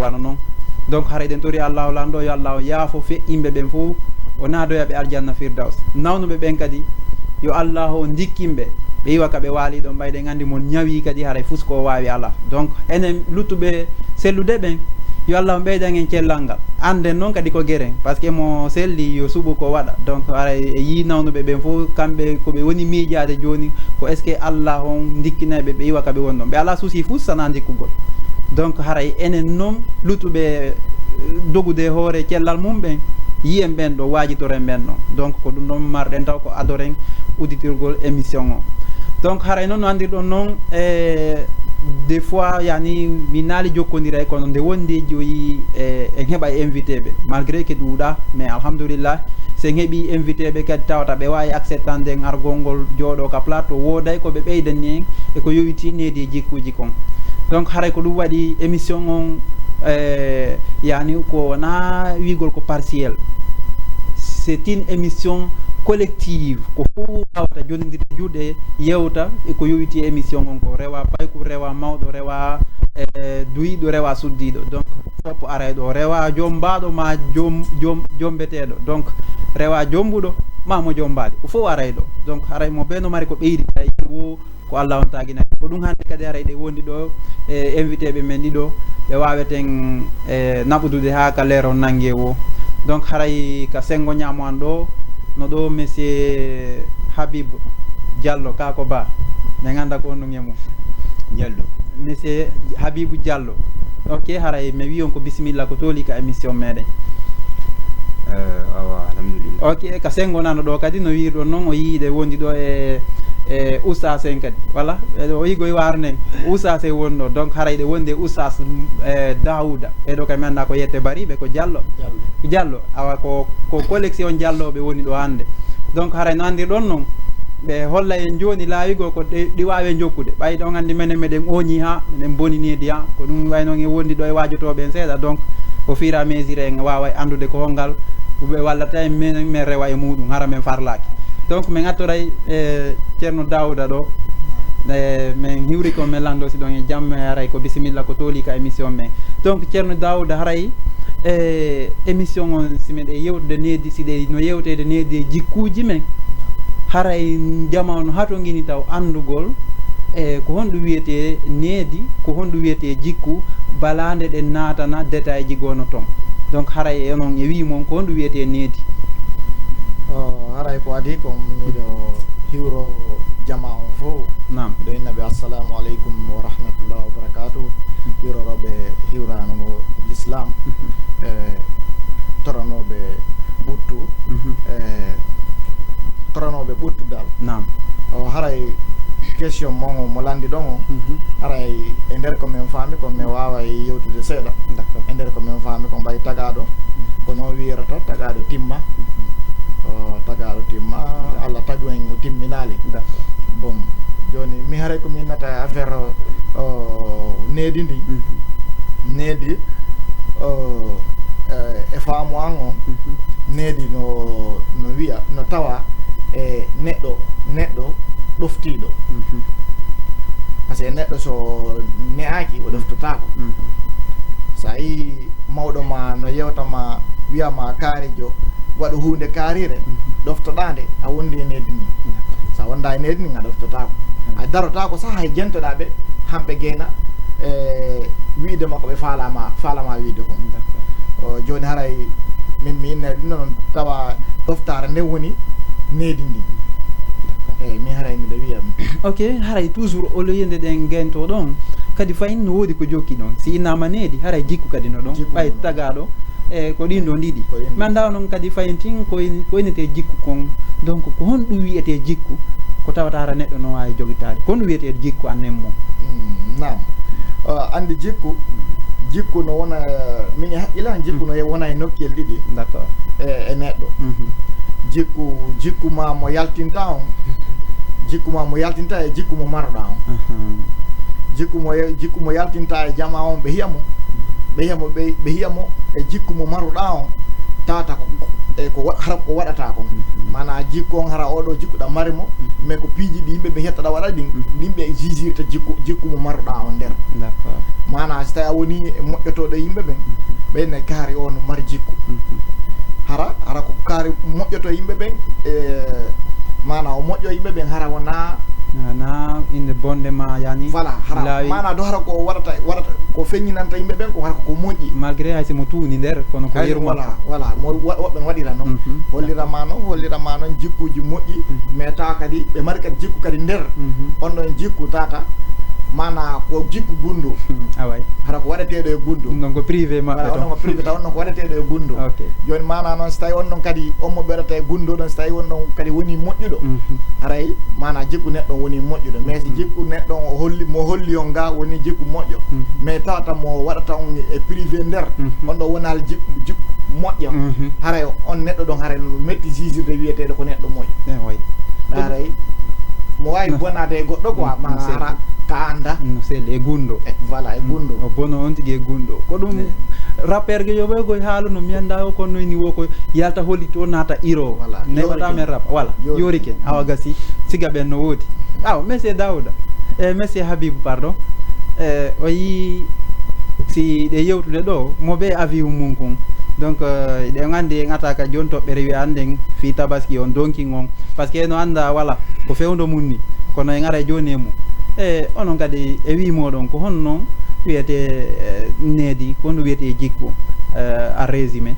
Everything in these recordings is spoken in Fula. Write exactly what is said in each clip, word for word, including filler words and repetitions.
wano non. Donc haray eɗen tori Allahu lanɗo, yo Allahu yaafo feƴƴinɓe ɓen fof, o naadoya ɓe aljanna Firdaws. Nawnuɓe ɓen kadi, yo Allahu ndikkinɓe, ɓe iwa ka ɓe waali ɗon, ɓay ɗen anndi mo ñawi kadi haray fus ko o waawi alaa. Donc enen luttuɓe sellude ɓen, yo Allahu ɓeydan en cellal ngal. Annden non kadi ko geren, parce que mo selli yo suɓu ko waɗa. Donc haray e yii nawnuɓe ɓen fof, kamɓe ko ɓe woni miijaade jooni, ko est-ce que Allahu on ndikkinay ɓe, ɓe iwa ka ɓe woni ɗon. Ɓe alaa souci fus sana ndikkugol. Donc haray enen non luttuɓe, eh, dogude e hoore cellal mum ɓen, yiyen ɓen ɗo, waajitoren ɓen ɗon. Donc ko ɗum ɗon marɗen taw ko adoren udditirgol émission o. Donc haray noon no anndirɗon noon, eh, des fois yani mi naali jokkondiray, kono nde wondi joyi, eh, en heɓa e invité ɓe, malgré que ɗuuɗa, mais alhamdulillah, so en heɓi invité ɓe kadi tawata ɓe waawi acceptande en argol ngol jooɗo ka plateau, wooday ko ɓe ɓeydani en e ko yowiti needi e jikkuuji kon. Donc haray ko ɗum waɗi émission on, eh, yani ko wona wiigol ko partiel. C'est une émission collective. Ko fof wawata jonndirde juuɗe, yewta e ko yowiti e émission on ko, rewa payku, rewa mawɗo, rewa, eh, duyiɗo, rewa suddiɗo. Donc fof aray ɗo, rewa jombaaɗo ma jom-, jom-, jombeteeɗo. Donc rewa jombuɗo ma mo jombaali, ko fof aray ɗo. Donc haray mo beno mari ko ɓeydi, ay wo ko Allah on taaginani. Ko ɗum hannde kadi haray ɗe wondi ɗo e invité ɓe men ɗiɗo, ɓe waaweten, eh, naɓudude haa ka leero nannge wo. Donc haray ka senngo ñaamo an ɗo, no ɗo monsieur Habib Diallo, ka ko ba, min annda ko honɗum e mum. Diallo. Monsieur Habibou Diallo. Ok, haray mi wi on ko bisimilla, ko tooli ka émission meɗen. Eh, awa, alhamdulillah. Ok, ka senngo nano ɗo kadi no wiirɗon noon, o yii ɗe wondi ɗo e, e oustaz en kadi. Voilà, e o yigoy waar nen, oustaz en woni ɗo. Donc haray ɗe wondi e oustaz, eh, Daouda. Ɓee ɗo kay mi annda ko yette bariiɓe, ko Diallo. Diallo. Diallo, awa ko, ko collection Diallo ɓe woni ɗo hannde. Donc haray no anndirɗon noon, ɓe holla en jooni laawi goo ko ɗe, ɗi waawi en jokkude. Ɓay ɗon anndi menen meɗen ooñi haa, meɗen boni needi haa. Ko ɗum way noon en wondi ɗo e waajotooɓe en seeɗa. Donc au fur et à mesure en waaway anndude ko hongal ɓe wallata en, men, men rewa e muuɗum, hara men farlaaki. Donc men attoray, eh, Ceerno Daouda ɗo, eh, men hiwri ko men lanndo si ɗon e jam, eh, haray ko bisimilla ko tooli ka émission men. Donc Ceerno Daouda, haray, eh, émission on si meɗen yewtude needi, si ɗe no yewteede needi e jikkuuji men, haray jamaa no hatongini taw anndugol, eh, ko honɗum wiyetee needi, ko honɗum wiyetee jikku, balaande ɗen naatana détail ji goo no ton. Donc haray e onon e wii mon ko honɗum wiyetee needi? O, haray ko adii ko miɗo hiwro jamaa on fof. Naam. Miɗo inna ɓe assalamu aleykum wa rahmatullahi wa barakatuh. Hiwrorooɓe hiwraango l'islam. Mhm. E toranooɓe ɓuttu. Mhm. E toranooɓe ɓuttu dal. Naam. O, haray question mon o mo lanndi ɗon o. Mhm. Haray e nder ko men faami ko men waaway yewtude seeɗa. D'accord. E nder ko men faami ko mbay tagaaɗo. Ko noon wiyerata tagaaɗo timma. Mhm. O, tagaaɗo timma, Allah tagu en o timminaali. D'accord. Bon, jooni mi haray ko mi innata affaire, o, needi ndi. Mhm. Needi, o, e, e faamu an o, mhm, needi no, no wiya, no tawa e neɗɗo, neɗɗo ɗoftiiɗo. Mhm. Par ce que neɗɗo so ne'aaki, o ɗoftotaako. Mhm. So a yii mawɗo ma no yewta ma, wiya ma kaarijo, waɗu huunde kaarire, mhm, ɗoftoɗaa nde, a wondi e needi ndi. D'accord. So a wondaa e needi ndi, a ɗoftotaako. Mhm. A darotaako sah hay jentoɗaa ɓe, hamɓe geena, e wiide ma ko ɓe faalama, faalama wiide kon. D'accord. O, jooni haray min mi inna ɗum noon, tawa ɗoftaare nde woni needi ndi. D'accord. Eyi, min haray miɗo wiya. Ok, haray toujours au lieu nde ɗen gento ɗon, kadi fayin no woodi ko jokki ɗon. Si innama needi, haray jikku kadi no ɗon. Jikku ɓay no ɗon. Tagaaɗo, e ko ɗin ɗon ɗiɗi. Ko ɗin ɗon. Mi annda onon kadi fayin tin ko in-, ko innetee jikku kon. Donc, ko honɗum wiyetee jikku? Ko tawata hara neɗɗo no waawi jogitaade. Ko honɗum wiyetee jikku annen mo? Mm, naam. O, anndi jikku, jikku no wona, min e haqqille an, jikku no wona e nokkuyel ɗiɗi. D'accord. E, e neɗɗo. Mhm. Jikku, jikku ma mo yaltinta on, jikku ma mo yaltinta e jikku mo maroɗaa on. Mhm. Jikku mo ye-, jikku mo yaltinta e jamaa on, ɓe hiya mo, ɓe hiya mo, ɓe, ɓe hiya mo e jikku mo maroɗaa on. tawata ko e ko wa- hara ko waɗata kon. Mana jikku on, hara oɗo jikku ɗa mari mo, mais ko piiji ɗi yimɓe ɓe hettaɗa waɗa ɗin, ɗin ɓe jijirta jikku jikku mo maruɗa on nder. D'accord. Mana so tawi a woni e moƴƴotoɗo e yimɓe ɓen, ɓen ne kaari o no mari jikku. Hara hara ko kaari moƴƴoto e yimɓe ɓen, e mana o moƴƴo e yimɓe ɓen, hara wona Na inde bonde ma yani. Voilà, hara mana do hara ko waɗata waɗata ko feññinanta yimɓe ɓen ko hara ko moƴƴi. Malgré hay si mo tuuni nder kono ko yeru makko. Voilà, mo woɓɓe waɗira noon. Hollira ma noon, hollira ma noon jikkuji moƴƴi, mais tawa kadi ɓe mari kadi jikku kadi nder on ɗon jikku tata mana ko jikku gundu. Away. Hara ko waɗeteɗo e gundu. Ɗum ɗon ko privé maɓɓe. Voilà, on ɗon ko privé taw on ɗon ko waɗeteɗo e gundu. Joni mana noon so tawi on ɗon kadi on mo ɓeɗata e gundu ɗon so tawi on ɗon kadi woni moƴƴuɗo. Haray mana jikku neɗɗo woni moƴƴuɗo, mais si jikku neɗɗo o holli mo holli on ga woni jikku moƴƴo, mais tawata mo waɗata on e privé nder on ɗo wonal jikku jikku moƴƴo. Haray on neɗɗo ɗon haray no metti jijirde wiyeteɗo ko neɗɗo moƴƴo. Haray mo wawi bonade e goɗɗo quoi mana hara ka anda. No selli e gundo. Voilà, e gundo. O bono on tigi e gundo ko ɗum. Rappeur ge yoɓoy goy haalu no mi anda o kono noyni wo ko yalta holli to naata iro. Voilà. Neɓata men rap voilà. Yorike awa gasi. Siga ɓen no woodi. Aw monsieur Daouda, e monsieur Habibou pardon, e o yi si ɗe yewtude ɗo mo ɓe avihu mum kon. Donc ɗen andi en ataka joni toɓɓere wiya anden fi tabaski on donkin on, parce que no anda wala ko fewdo mum ni. Kono en ara joni e mum. E onon kadi e wi moɗon ko honno noon wiyete needi ko no wiyete jikku? A résumé.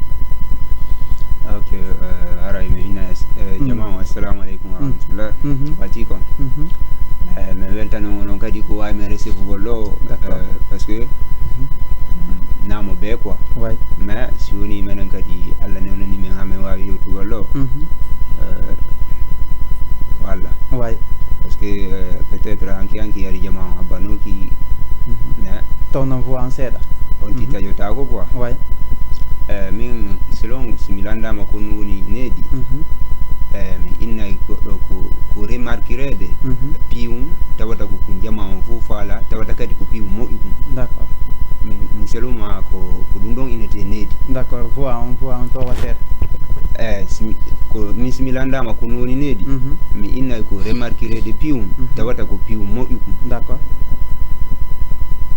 Ok. Haray mi inna jama o assalamu aleykum wa rahmatullah. Fati ko mi weltanoma noon kadi ko wawi men resifugol ɗo. Parce que namo ɓe quoi. Mais si woni menen kadi allah newnani men ha men wawi yewtugol ɗo. Walla. Parce que peut-être hanki hanki yari jama o habbanoki mais taw noon fof an seeɗa. On ti taƴotaako quoi. Way. Eh, min selon si mi landama ko no woni needi. Eh, mi innay goɗɗo ko ko remarquirede piiwum tawata ko ko jama on fof faala tawata kadi ko piiwum moƴƴu ɗum. D'accord. Min min selon ma ko ko ɗum ɗon innete needi. D'accord, voix on voix on towa seeɗa. Eh, si mi- ko min si mi landama ko no woni needi. Mi innay ko remarquirede piiwum tawata ko piiwum moƴƴu ɗum. D'accord.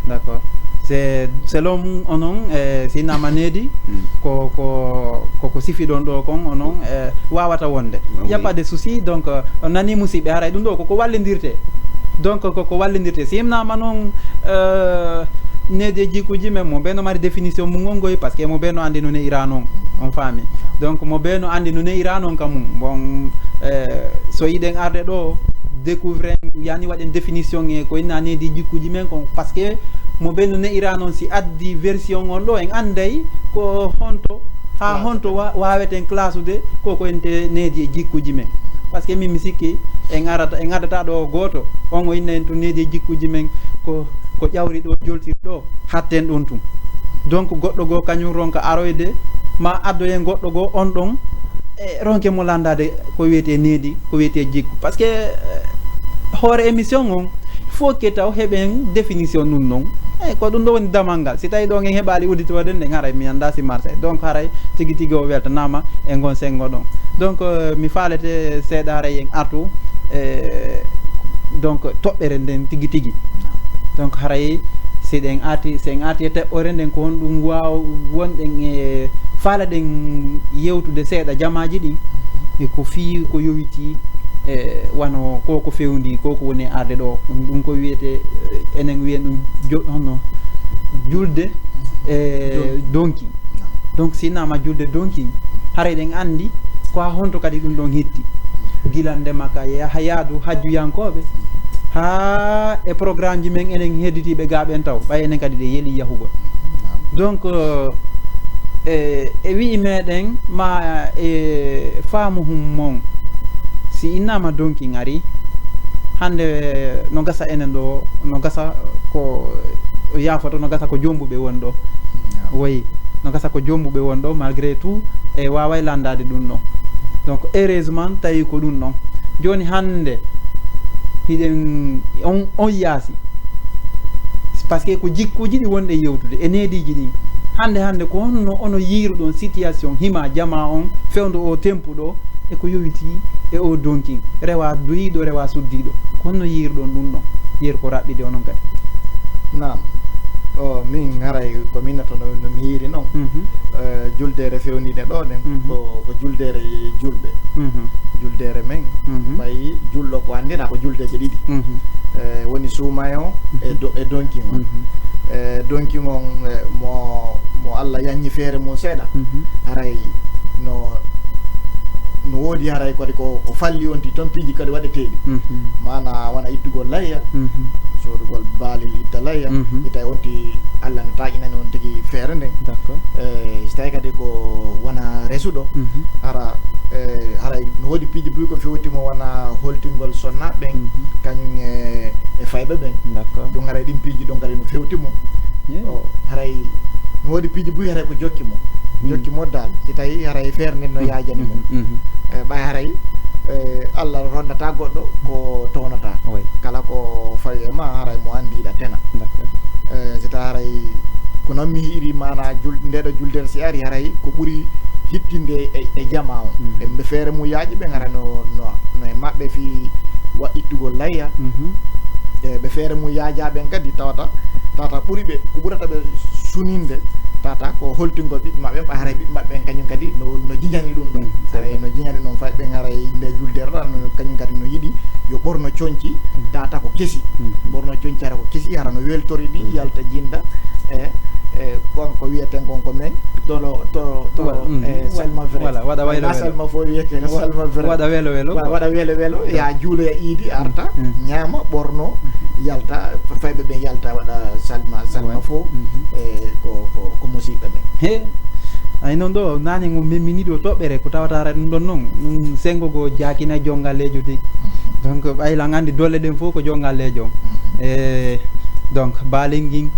D'accord. C'est selon mum onon e si nama needi ko ko koko sifiɗon ɗo kon onon e wawata wonde. Il n'y a pas de souci. Donc on nani musiɓɓe haray ɗum ɗo koko wallidirte. Donc koko wallidirte si imnama noon needi e jikkuji men mo ɓe no mari définition mum on goy parce que mo ɓe no andi no ne'ira noon. On faami? Donc mo ɓe no andi no ne'ira noon ka mum bon. So yiɗen arde ɗo découvre en yani waɗen définition e ko inna needi jikkuji men kon parce que mo ɓe no ne'ira noon si addi version on ɗo en anday ko honto ha honto waweten clasude koko ente needi e jikkuji men. Parce que min mi sikki en arata en addata ɗo goto on o inna en tun needi e jikkuji men ko ko ƴawri ɗo joltiri ɗo hatten ɗon tun. Donc goɗɗo goo kañum ronka aroyde ma addoyen goɗɗo goo on ɗon e ronke mo landade ko wiyete needi ko wiyete jikku parce que hoore émission on faut que taw heɓen définition ɗum noon. Eyi ko ɗum ɗo woni damal ngal si tawi ɗon en heɓali udditode nden haray mi anda si marché donc haray tigi tigi o weltanama e ngon sengo ɗon. Donc mi falete seeɗa haray en artu e donc toɓɓere nden tigi tigi. Donc haray si ɗen arti si en arti e teɓɓore nden ko honɗum waw wonɗen e falaɗen yewtude seeɗa jamaji ɗin e ko fii ko yowiti e wano ko ko fewndi ko ko woni arde ɗo ɗum ko wiyete enen wiyen ɗum honno julde e donki. Donc si innama julde donki haray ɗen andi ko ha honto kadi ɗum ɗon hitti gila ndema ka yaha yaadu hajjuyankoɓe ha e programme ji men enen hedditiɓe ga ɓen taw ɓay enen kadi ɗe yeeli yahugol. Donc e e wi'i meɗen ma e faamu hum mon si innama donki ngari hande no gasa enen ɗo no gasa ko yafoto no gasa ko jombuɓe woni ɗo. Woyi no gasa ko jombuɓe woni ɗo malgré tout e waway landade ɗum ɗo. Donc heureusement tawi ko ɗum ɗon joni hande hiɗen on on yaasi. Parce que ko jikkuji ɗi wonɗe yewtude e neediji ɗin Hannde hannde ko honno ono yiiruɗon situation hima jama on fewndo o tempu ɗo e ko yowiti e o donkin rewa duhiiɗo rewa suddiiɗo? Ko honno yiiruɗon ɗum ɗon? Yeru ko raɓɓiɗi onon kadi. Naam. O min haray ko minata no no mi yiiri noon. Mhm. Eh, juldeere fewniinde ɗo ɗen Mhm. ko ko juldeere julɓe. Mhm. Juldeere men Mhm. ɓay julɗo ko anndira ko juldeeje ɗiɗi. Mhm. Eh, woni suumay on e Mhm. do- e donkin on. Mhm. Eh, donkin on eh, mo mo Allah yaññi feere mum seeɗa. Mhm. Haray no no woodi haray kadi ko ko falli on ti toon piiji kadi waɗeteeɗi. Mhm. Maana wona ittugol layya Mhm. soodugol baalel itta layya Mhm. ita on ti Allah no taaƴinani on tigi feere nden. D'accord. Eh, si tawi kadi ko wona resuɗo Mhm. hara eh, haray no woodi piiji buy ko fewti mo wona holtingol sonnaaɓe ɓen Mhm. kañum e e fayɓe ɓen. D'accord. Ɗum haray ɗin piiji ɗon kadi no fewti mo. Yeah. O haray no woodi piiji buy haray ko jokki mo. Mm. Jokki mo dal si tawi haray feere nden no Mm, yaajani mo. Mm, mm. Eh, ɓay haray eh, Allah rondata goɗɗo ko townata. Oui. Kala ko fawi e ma haray mo anndi iɗa tena. D'accord. Eh, si tawi haray ko noon mi hiiri mana jul ndeɗo julder si ari haray ko ɓuri hittinde e, e jama on. Mm. Ɓe feere mum yaaji ɓe ngara no, no, no e maɓɓe fii wa ittugol layya. Mhm. E ɓe feere mum yaaja ɓen kadi tawata tawata ɓuri ɓe ko ɓurata ɓe suninde tawata ko holtingol ɓiɓɓe maɓɓe ɓay haray ɓiɓɓe maɓɓe ɓen kañum kadi no, no jiñani ɗum ɗon. Mm, c'est Haray vrai. No jiñani ɗum fay ɓen haray nde julder ɗan kañum kadi no yiɗi yo ɓorno conci Mm. tawata ko kesi. Mm. Ɓorno conci hara ko kesi hara no weltori ɗi Mm. yalta jinda e e kon ko wiyeten kon ko men tolo tolo tolo Wa- mm, e wa- salma vrai voilà, waɗa waylo Wayla welo. Salma fof wiyete ko Wa- salma vrai waɗa welo welo. Wa- waɗa welo welo ya juuloya iidi arta Mm. Ñaama ɓorno yalta fayɓe ɓen yalta waɗa salma salma Ouais. Fof Mhm. e ko ko ko musiɓɓe men he ay noon ɗo nane ngo memmini ɗo toɓɓere ko tawata ara ɗum ɗon noon ɗum sengo go jaakina jongalleejo de donc ɓayla nganndi dolle ɗen fof ko jongalleejo on e donc baalingin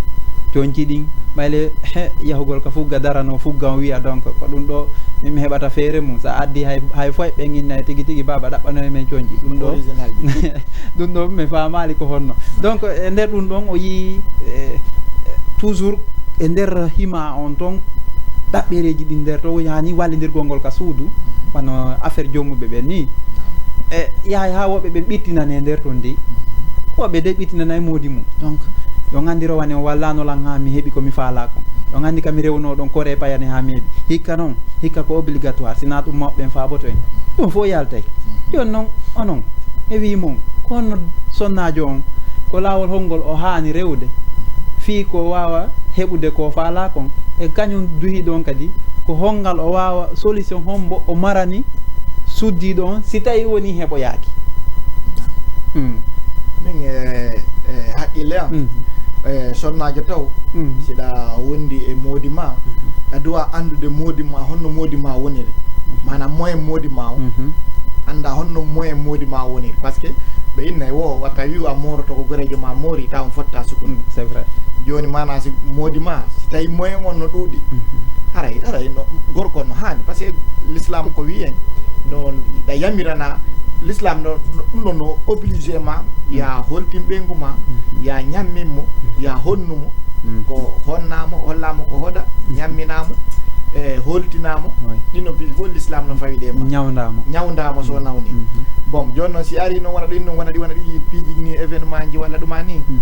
conci ɗin ɓayle he yahugol ka fugga darano fugga on wiya donc ko ɗum ɗo min mi heɓata feere mum sa addi hay hay foy ɓe ginna e tigi tigi baba ɗaɓɓano e men conci ɗum ɗo Original ji. Ɗum ɗo mi faamaali ko honno donc e nder ɗum ɗon o yii e, toujours e nder hima on ton ɗaɓɓereeji ɗin nder to woni hani wallindirgol ngol ka suudu wano affaire jommuɓe ɓen ni e yahay ha woɓɓe ɓen ɓittinane nder ton ndi woɓɓe de ɓittinana e moodi mum donc yo gandi rowane o wallano lan ha mi heɓi ko mi faala kon yo gandi ka mi rewno ɗon kore payane ha mi heɓi hikka noon hikka ko obligatoire sina ɗum mawɓe ɓen faaboto en ɗum fof yaltay yon noon onon e wi mum ko honno sonnaajo on ko laawol holngol o haani rewde fii ko waawa heɓude ko faalaa kon e kañum duhiiɗo on kadi ko holngal o waawa solution hombo o marani suddiiɗo on si tawii wonii heɓoyaaki Hmm. Min e e haqqille am Mm. e sonnaajo taw Mm. siɗa wondi e moodi ma a duwa anndude moodi ma honno moodi ma woniri maanaam moyen moodi ma o Mhm. Annda honno moyen moodi ma woniri parce que ɓe innay wo watta wi'u a mooroto ko goreejo ma moori taw on fotta sukundu Mm, c'est vrai. Jooni maanaam si moodi ma si tawi moyen on no ɗuuɗi Mhm. Haray haray no gorko no haani parce que l'islam ko wiyen no ɗa yamirana l'islam no no- ɗum ɗo no obligé ma ya holtin ɓeyngu ma ya ñammin mo ya honnu mo ko honnamo hollamo ko hoɗa ñamminamo e holtinamo Oui. Ɗino piiji fof l'islam no fawi ɗe ma ñawndama ñawndama so nawni Mhm. Bon joni noon si ari noon wona ɗin ɗum wona ɗi wona ɗi piiji ni événement ji walla ɗuma ni Mhm.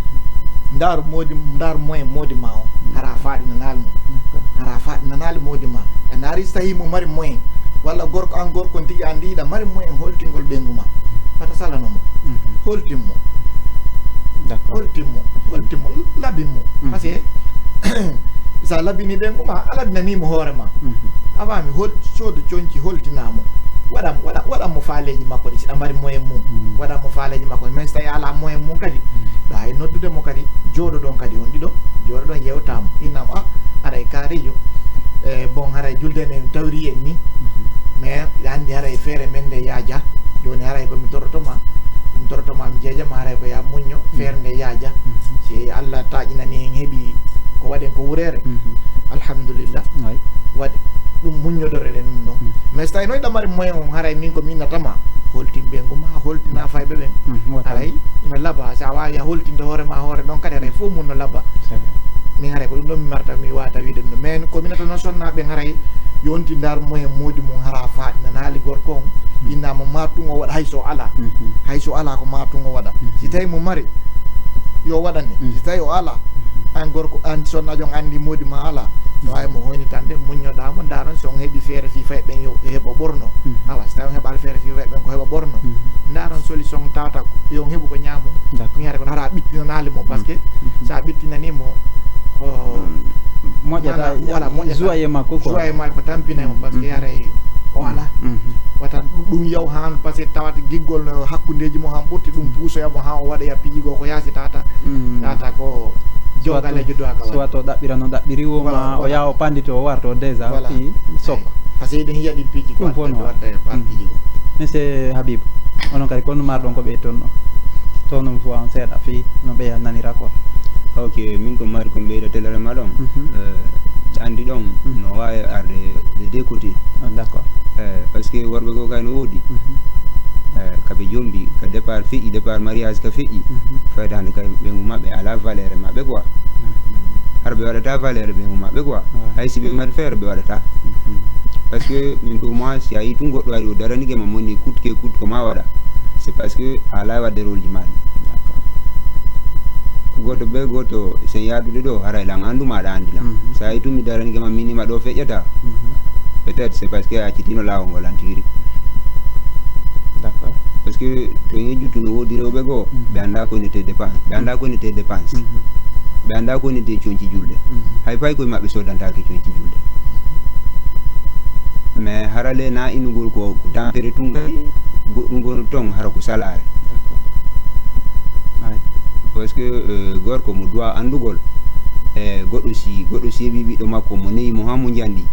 Ndaaru moodi ndaaru moyen moodi ma o hara faɗinanal mo D'accord. Hara faɗinanal moodi ma a ndaari so tawi mo mari moyen walla gorko an gorko on tigi andi iɗa mari moyen holtingol ɓeyngu ma wata salano mo Mhm. Holtin mo D'accord. Holtin mo holtin mo labin mo Mhm. Parce que sa labini ɓeyngu ma a labinanimo hoore ma Mhm. A faami hol soodo conci holtinamo waɗan waɗan waɗan mo faaleji makko ɗi siɗa mari moyen mum waɗan mo faaleji makko ɗi mais so tawi ala moyen mum kadi ɗo hay noddude mo kadi jooɗoɗon kadi on ɗiɗo jooɗoɗon yewtamo innamo a aray kaarijo e bon haray julde nde mi tawri en ni mais ɗa andi haray feere men nde yaaja joni haray komi torotoma mi torotoma mi jeejama haray ko ya muñño feere nde yaaja si allah taƴinani en heeɓi ko waɗen ko wureere alhamdulillah waɗi ɗum muññodore ɗen ɗum ɗon mais so tawi noon ɗa mari moyen on haray min ko mi innatama holtin ɓeyngu ma holtina fayɓe ɓen aray ina laba sa wawi a holtinde hoore ma hoore ɗon kadi aray fof mum no laba Min haray ko ɗum ɗon mi marta, mi waata wiide ɗum. Mais ko mi nata noon sonnaaɓe haray yonti ndar mo e moodi mum hara faaɗi nanaali gorko on. Inna mo ma tun o waɗa hay so ala. Hay so ala ko ma tun o waɗa. Si tawi mo mari, yo waɗane. Si tawi o ala, an gorko, an sonnaajo on anndi moodi ma ala. No waawi mo hoynitande, muññoɗaa mo, ndaaron so on heɓi feere fii fay ɓen yo heɓa ɓorno. Awa, si tawi on heɓaali feere fii fay ɓen ko heɓa ɓorno. Ndaaron solution tawata ko yo on heɓu ko ñaamo. D'accord. Mi haray ko nata a ɓittinanaali mo, parce que so a ɓittinanii mo, o, moƴƴata, maanaam, voilà, moƴƴata. Joie e makko quoi. Joie e makko tampinay mo, parce que haray o ala. Wata ɗum yaw han, parce que tawata giggol no hakkundeeji mo han ɓurti ɗum puusoya mo han o waɗoya piiji goo ko yaasi tata. Tata ko jogaleejo duwaka waɗa. Soit o ɗaɓɓira no ɗaɓɓiri o, voilà, ma o yaha o pandito o warto déjà fii sok. Parce que eɗen yiya ɗin piiji ko ɗum fof no waɗa. Waɗa piiji goo. Monsieur Habib, onon kadi kono marɗon ko ɓeyton ɗon. To non fof on seeɗa fii no ɓeya nanira ko. Ok, min ko mari ko mbeyda telere ma ɗon. Eh, anndi ɗon no waawi arde de deux côtés. Ah, d'accord. Eh, parce que worɓe goo kay no woodi. Eh, ka ɓe jombi, ka départ feƴƴi, départ mariage ka feƴƴi. Fayda hannde kay ɓeyngu maɓɓe alaa valeur e maɓɓe quoi. Hara ɓe waɗata valeur e ɓeyngu maɓɓe quoi. Hay si ɓe mari feere ɓe waɗata. Parce que min pour moi, si a yii tun goɗɗo ari o daranike ma moni coûte que coûte ko ma waɗa, c'est parce que a alaa wadde rôle ji ma ɗi. D'accord. Gooto be gooto, sen yaadude ɗo, haray lan anndu ma, aɗa anndi lan. Sa yii tun mi daranike ma, mi inii ma ɗo feƴƴata, peut-être c'est parce que a accitino laawol ngol an tigi rigi. D'accord. Parce que to yejjutu no woodi rewɓe goo, ɓe anndaa ko innetee dépense. Ɓe anndaa ko innetee dépense. Ɓe anndaa ko innetee conci julde. Hay fay koye maɓɓe soodantaake conci julde. Mais hara le na inugol ko, ko tampere tun kadi, goɗɗum gonu ton hara ko salaare. D'accord. Ay. Parce que, euh, gorko mo duwa anndugol, e goɗɗo si, goɗɗo seeɓi ɓiɗɗo makko mo neyi mo haa mo njandi.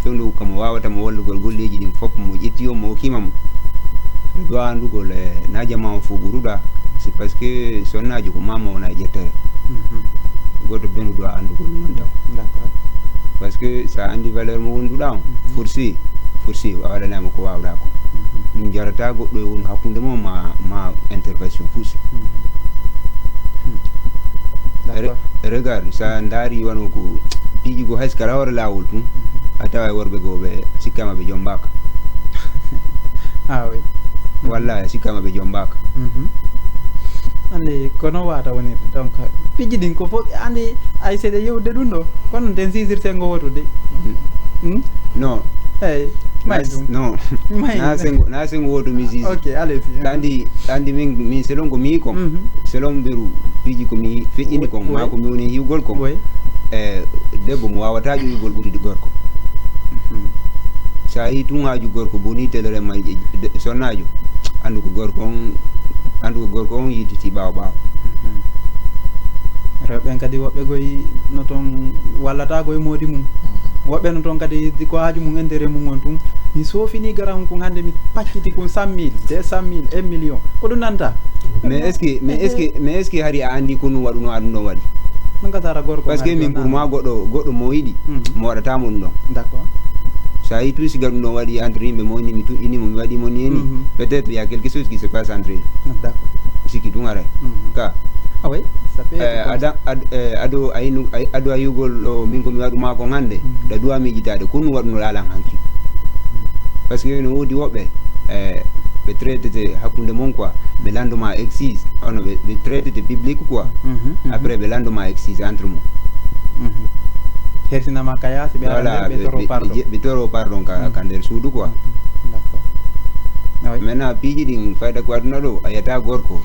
Fewndo kamo wawata mo wallugol golleeji ɗin fof mo ƴetti o mo okkima mo. No duwa anndugol, e na jamaa o fof ɓuruɗa. C'est parce que sonnaajo ko maama wona e ƴettere. Gooto benu duwa anndugol non taw. D'accord. Parce que sa anndi valeur mo wonduɗa on, forcé, forcé, a waɗanama ko wawɗa ko. Ɗum jarata goɗɗo e won hakkunde mo ma, ma intervention forcé. D'accord. Re-, regard, sa ndaari wano ko piiji goo hay si kala hoore laawol tun, a tawa e worɓe goo ɓe sikkama ɓe jombaaka. Ah oui. Wallahi, a sikkama ɓe jombaaka. Anndi, kono wata wonir. Donc, piiji ɗin ko fof, anndi, ay seeɗa yewde ɗum ɗo. Kono ten sisirten ngo woto de. Non. Eyyi. May ɗum. Non. May. Na sengo, na sengo woto mi sisi. Ok, allez-y. Anndi, anndi min, min selon ko mi kon. Selon mberu piiji ko mi feƴƴini kon, ma ko mi woni hiwgol kon. Oui. E debbo mo wawata ƴoyugol ɓuridi gorko. Sa yii tun haaju gorko boni telere ma e, e, de-, sonnaajo, anndu ko gorko on, anndu ko gorko on yiititi ɓaawo ɓaawo. Rewɓe ɓen kadi woɓɓe goy no ton wallata goy moodi mum. Woɓɓe no ton kadi di ko haaju mum intérêt mum on tun. Mi soofini garan kun hannde mi pacciti kun cent mille, deux cent mille, un million. Ko ɗum nanta? Mais est-ce que, mais est-ce que, mais est-ce que hari a anndi ko ɗum waɗuno a ɗum ɗon waɗi? Ɗum ka sara gorko. Parce que min pour moi goɗɗo, goɗɗo mo yiɗi, mo waɗata mo ɗum ɗon. D'accord. Sa yii tout siga ɗum ɗon waɗi entre yimɓe mo inni mi tuƴƴini mo mi waɗi mo ni ni. Peut-être il y a quelque chose qui se passe entre eux. D'accord. Sikki ɗum aray. Ka. Ah oui, ça peut être comme ça. Ada, ad-, eh, ado a yinu, ay-, ado a yugol ɗo min ko mi waɗu ma ko hannde. Ɗa duwa miijitaade ko ɗum waɗuno laalan hanki. Parce que no woodi woɓɓe, eh, ɓe traitete hakkunde mum quoi, ɓe lannduma excise, ono ɓe, ɓe traitete public quoi. Après ɓe lannduma excise entre mum. Hersinama kaya si ɓe ara nder ɓe toro pardon. Ɓe toro pardon ka, ka nder suudu quoi. D'accord. Ah oui. Maintenant piiji ɗin fayda ko aduna ɗo, a yiyata gorko,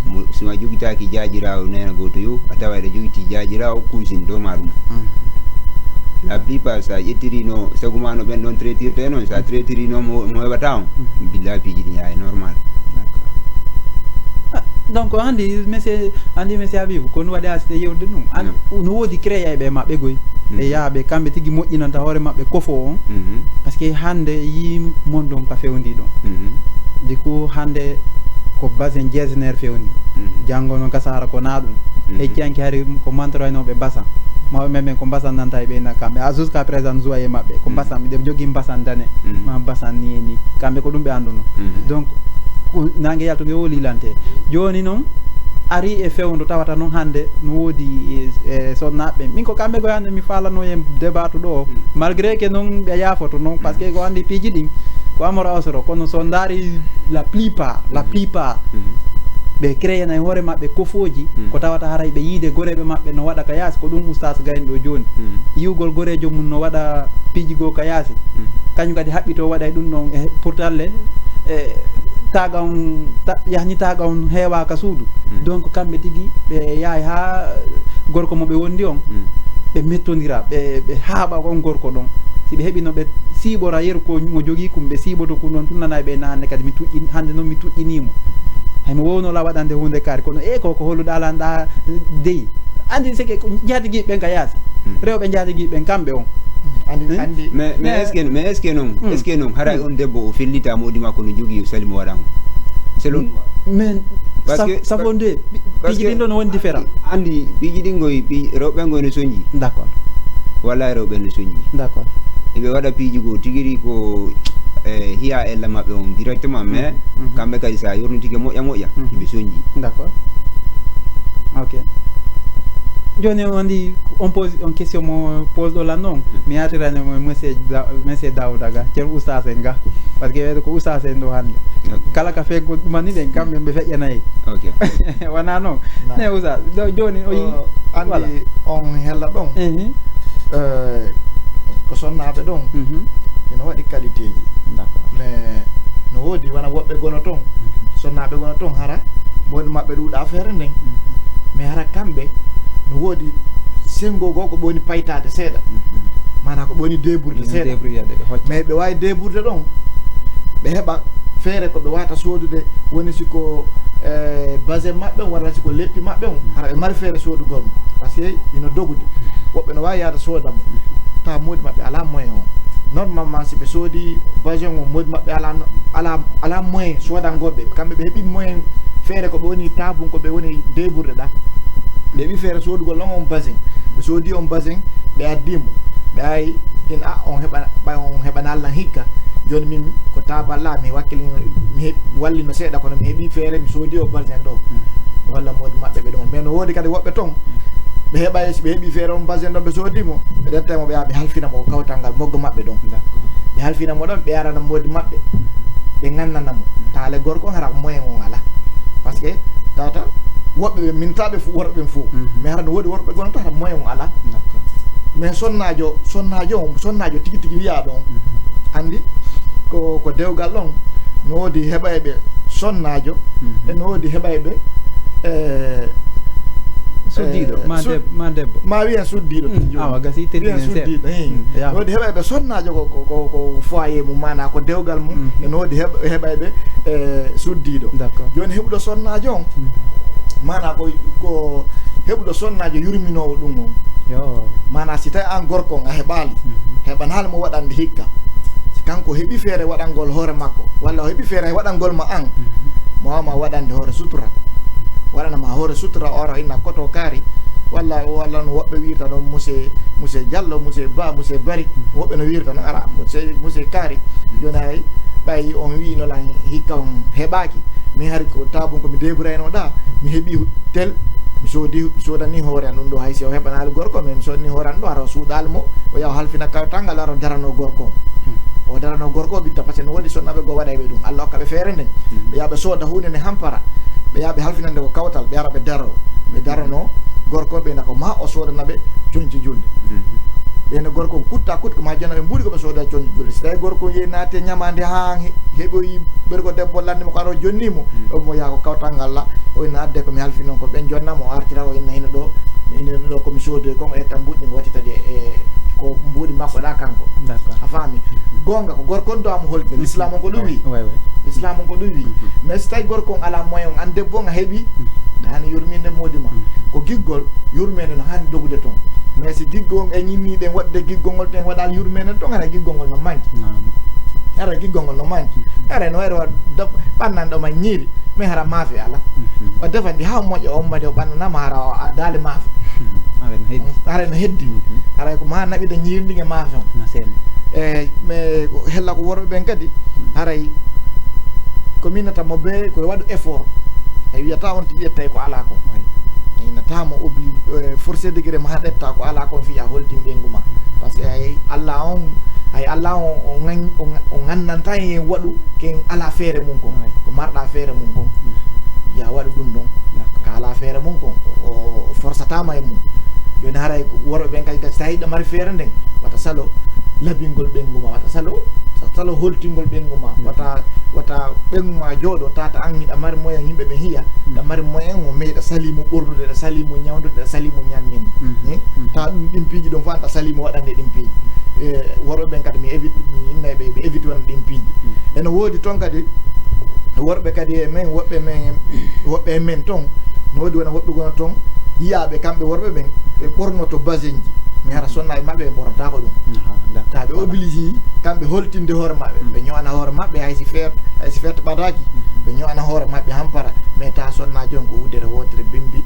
mo, sima jogitaaki jaajiraawo neena gooto yo, a tawa eɗa jogiti jaajiraawo cousine dow ma ɗum. La plupart, sa ƴettirino sagu ma no ɓen ɗon traitirte non, sa traitirino mo, mo heɓata on, billahi piiji ɗin yahay normal. D'accord. Ah, donc, anndi, monsieur, anndi, monsieur Habibou, ko ɗum waɗi a site yewde ɗum. An, no woodi créé ɓe maɓɓe goy. Ɓe yaha ɓe, kamɓe tigi moƴƴinanta hoore maɓɓe kofo on. Parce que hannde yii mondon ka fewndi ɗon. Du coup, hannde ko basin jeesner fewndi. Janngo noon ka sahara ko na ɗum. Hecci hanki hari ko mantoraynoɓe basan. Mawɓe men ɓen ko mbasan nanta e ɓe na kamɓe. A jusqu'à présent joie e maɓɓe. Ko mbasan, miɗen jogii mbasan dane. Ma mbasan ni e ni. Kamɓe ko ɗum ɓe annduno. Donc, ko nange yalto nge woli lante. Jooni noon, ari e fewndo tawata noon hannde no woodi e, e sonnaaɓe ɓen. Min ko kamɓe ko hannde mi faalano en débat ɗo, malgré que noon ɓe yaafoto noon, parce que ko anndi piiji ɗin, ko amoro awsoro, kono so ndaari la plupart, la plupart, ɓe créé na e hoore maɓɓe kofooji, ko tawata haray ɓe yiide goreeɓe maɓɓe no waɗa ka yaasi, ko ɗum Oustaz Gayen ɗo jooni. Yiwgol goreejo mum no waɗa piiji goo ka yaasi, kañum kadi haɓɓito waɗa e ɗum ɗon, e pourtant le, e taaga on, ta-, yahni taaga on heewaaka suudu. Donc kamɓe tigi ɓe yahay haa gorko mo ɓe wondi on, ɓe mettondira, ɓe, ɓe haaɓa on gorko ɗon. Si ɓe heɓi no ɓe siiɓora yeru ko mo jogii kum, ɓe siiɓoto kun ɗon tun nanay ɓe na hannde kadi mi tuƴƴini, hannde noon mi tuƴƴinii mo. Hay mo wowno la waɗande huunde kaari, kono e ko, ko holluɗa lan ɗa dey. Anndi seke ko njaatigiiɓe ɓen ka yaasi. Rewɓe njaatigiiɓe ɓen kamɓe on. Anndi, anndi. Mais, mais est-ce que, mais est-ce que noon, est-ce que noon, haray on debbo o fellita moodi makko no jogii yo sali mo waɗango? Selon toi. Mais parce que, safo nde, pi-, piiji ɗin ɗon no woni différent. Anndi, piiji ɗin ngoy, pi-, rewɓe ngoy no sonji. D'accord. Wallahi rewɓe no sonji. D'accord. Eɓe waɗa piiji goo tigiri ko, eh, hiya ella maɓɓe on directement, mais kamɓe kadi sa yurnitike moƴƴa moƴƴa, eɓe sonji. D'accord. Ok. Jooni on anndi on pose on question mo pose ɗo lan noon. Mi yaatirani mo monsieur Da-, monsieur Daouda ga, ceerno Oustaz en ga. Parce que ko Oustaz en ɗo hannde. Ok. Kala ka feggo ɗumani ɗen, kamɓe ɓe feƴƴanayi. Ok. Wona noon? Na. Ne Oustaz, ɗo jooni o yi-, o, anndi voilà. On hella ɗon. Ehe. Eh, ko sonnaaɓe ɗon, ina waɗi qualité ji. D'accord. Mais no woodi wona woɓɓe gono toon, sonnaaɓe gono toon, hara moodi maɓɓe ɗuuɗa feere nden. Mais hara kamɓe no woodi senngo goo ko ɓe woni paytaade seeɗa. Maanaa ko ɓe woni débrouillé seeɗa. Débrouillé de, ɓe hocca. Mais ɓe waawi débrouillé ɗon, ɓe heɓa feere ko ɓe waawata soodude, woni si ko, eh, basin maɓɓe on, walla si ko leppi maɓɓe on, hara ɓe mari feere soodugol mo. Parce que ino dogude. Woɓɓe no waawi yaade sooda mo. Tawa moodi maɓɓe alaa moyen on. Normalement, si ɓe soodi basin on, moodi maɓɓe alaa, alaa, alaa moyen soodangol ɓe. Kamɓe ɓe heɓi moyen feere ko ɓe woni taabun, ko ɓe woni débrouillé ɗa. Ɓe heɓi feere soodugol on, on basin. Ɓe soodi on basin, ɓe addi mo. Ɓe ayi, in a, on heɓa, ɓay on heɓana Allah hikka. Jooni min ko taaballa, mi wakkilino, mi heɓ-, wallino seeɗa, kono mi heɓi feere, mi soodi o basin ɗo. Mi walla moodi maɓɓe ɓe ɗum. Mais no woodi kadi woɓɓe toon, ɓe heɓay, si ɓe heɓi feere on basin ɗon, ɓe soodi mo, ɓe ƴetta mo, ɓe yaha ɓe halfina mo kawtal ngal moggo maɓɓe ɗon. D'accord. Ɓe halfina mo ɗon, ɓe arana moodi maɓɓe. Ɓe ngannana mo. Taale gorko on hara moyen on alaa. Parce que tawata woɓɓe ɓe minta ɓe fu-, worɓe ɓen fof. Mais hara no woodi worɓe gono to hara moyen on alaa. D'accord. Mais sonnaajo, sonnaajo on, sonnaajo tigi tigi wiyaa ɗon. Anndi ko, ko dewgal ɗon. No woodi heɓayɓe sonnaajo, e no woodi heɓayɓe, eh, suddiiɗo, eh, ma sud-, deb-, ma debbo. Ma wiyen suddiiɗo tigi jooni. Awa, gasi teddinen seeɗa. Wiyen suddiiɗo, eh. No woodi heɓayɓe sonnaajo ko, ko, ko, ko foyer mum, maanaa ko dewgal mum. E no woodi heɓ-, heɓayɓe, eh, suddiiɗo. D'accord. Jooni heɓuɗo sonnaajo on, maanaa ko, ko heɓuɗo sonnaajo yurminoowo ɗum on. Yo. Maanaa si tawi aan gorko on a heɓaali, heɓanaali mo waɗande hikka. Si kanko heɓi feere waɗangol hoore makko, walla o heɓi feere waɗangol ma aan, mo waawa ma waɗande hoore sutura. Waɗana ma hoore sutura, o ara inna koto kaari, walla, walla no woɓɓe wiirta noon, monsieur, monsieur Diallo, monsieur Ba, monsieur Bari, woɓɓe no wiirta noon, ara, monsieur, monsieur Kaari. Jooni hay, ɓay on wiino lan hikka on heɓaaki, min hari ko taabun ko mi deeburayno ɗa, mi heɓi tel, mi soodi, mi soodani hoore an ɗum ɗo, hay si o heɓanaali gorko, mais mi soodani hoore an ɗo, hara o suuɗaali mo, o yaha o halfina kawtal ngal, ara o darano gorko on. O darano gorko o ɓitta, parce que no woodi sonnaaɓe goo waɗayɓe ɗum. Allah hokka ɓe feere nden. Ɓe yaha ɓe sooda huunde nde hampara. Ɓe yaha ɓe halfinande ko kawtal, ɓe ara ɓe daro. Ɓe darano gorko ɓe na ko ma o soodana ɓe conci julde. Ɓen gorko on kutta kut ko ma jona ɓe mbuuɗi ko ɓe sooda conci julde. Si tawi gorko on yehi naati e ñamaande haa he-, heɓoyi ɓergo debbo lanni mo ko ara o jonni mo. O mo yaha ko kawtal ngal la, o inna adde ko mi halfi noon ko ɓen jonna mo, o artira o inna hino ɗo, hino ɗo ko mi soodi kon, o ƴetta mbuuɗi ɗin o wattita ɗi e ko mbuuɗi makko ɗa kanko. D'accord. A faami? Goonga ko gorko on do am holde. L'islam on ko ɗum wi. Ouais, ouais. L'islam on ko ɗum wi. Mais si tawi gorko on ala moyen on, an debbo on a heɓi, ɗa hani yurminde moodi ma. Ko giggol, yurminde no hani dogude toon. Mais si giggol on en ñinni ɗen waɗde giggol ngol ten waɗal yurminde toon, hara giggol ngol no manki. Naam. Hara giggol ngol no manki. Hara no wayro wa-, do-, ɓannanɗo ma ñiiri. Mais hara maafe alaa. O defandi haa o moƴƴa, o ummade, o ɓannanama, hara o addaali maafe. Hara no heddi. Hara no heddi. Hara ko ma naɓida ñiirndi e maafe on. No seeɗa. E, mais ko hella ko worɓe ɓen kadi, haray ko minnata mo be ko waɗu effort. Hay wiyata on tigi ƴettay ko alaa kon. Ay natama obli forcé degré ma haɗetta ko alaa kon fiya holtin ɓeyngu ma. Parce que ay allah on ay allah on o gan- o gan- o gandanta en waɗu ken alaa feere mum kon. Ko marɗa feere mum kon ya waɗu ɗum ɗon. Ka alaa feere mum kon o forsatama e mum. Joni haray worɓe ɓen kadi kadi sa yiɗa mari feere nden wata salo labingol ɓeyngu ma wata salo salo holtingol ɓeyngu ma wata wata ɓeyngu ma jooɗo tata an hiɗa mari moyen yimɓe ɓe hiya ɗa mari moyen mo meeɗa salimo ɓornude ɗa salimo ñawdude ɗa salimo ñamminde. Ta ɗum ɗin piiji ɗon fof an ɗa salimo waɗande ɗin piiji. Worɓe ɓen kadi mi évite mi innay ɓe ɓe évite won ɗin piiji. Eno woodi toon kadi worɓe kadi e men woɓɓe men woɓɓe e men toon no woodi wona woɓɓe gono toon yiyaaɓe kamɓe worɓe ɓen ɓe ɓornoto basenji mi hara sonnaaɓe maɓɓe ɓe ɓornotaako ɗum. Ta ɓe obligé kamɓe holtinde hoore maɓɓe ɓe ñowana hoore maɓɓe hay si feet hay si feet ɓadaaki ɓe ñowana hoore maɓɓe hampara mais ta sonnaajo on ko wudere wootere bimbi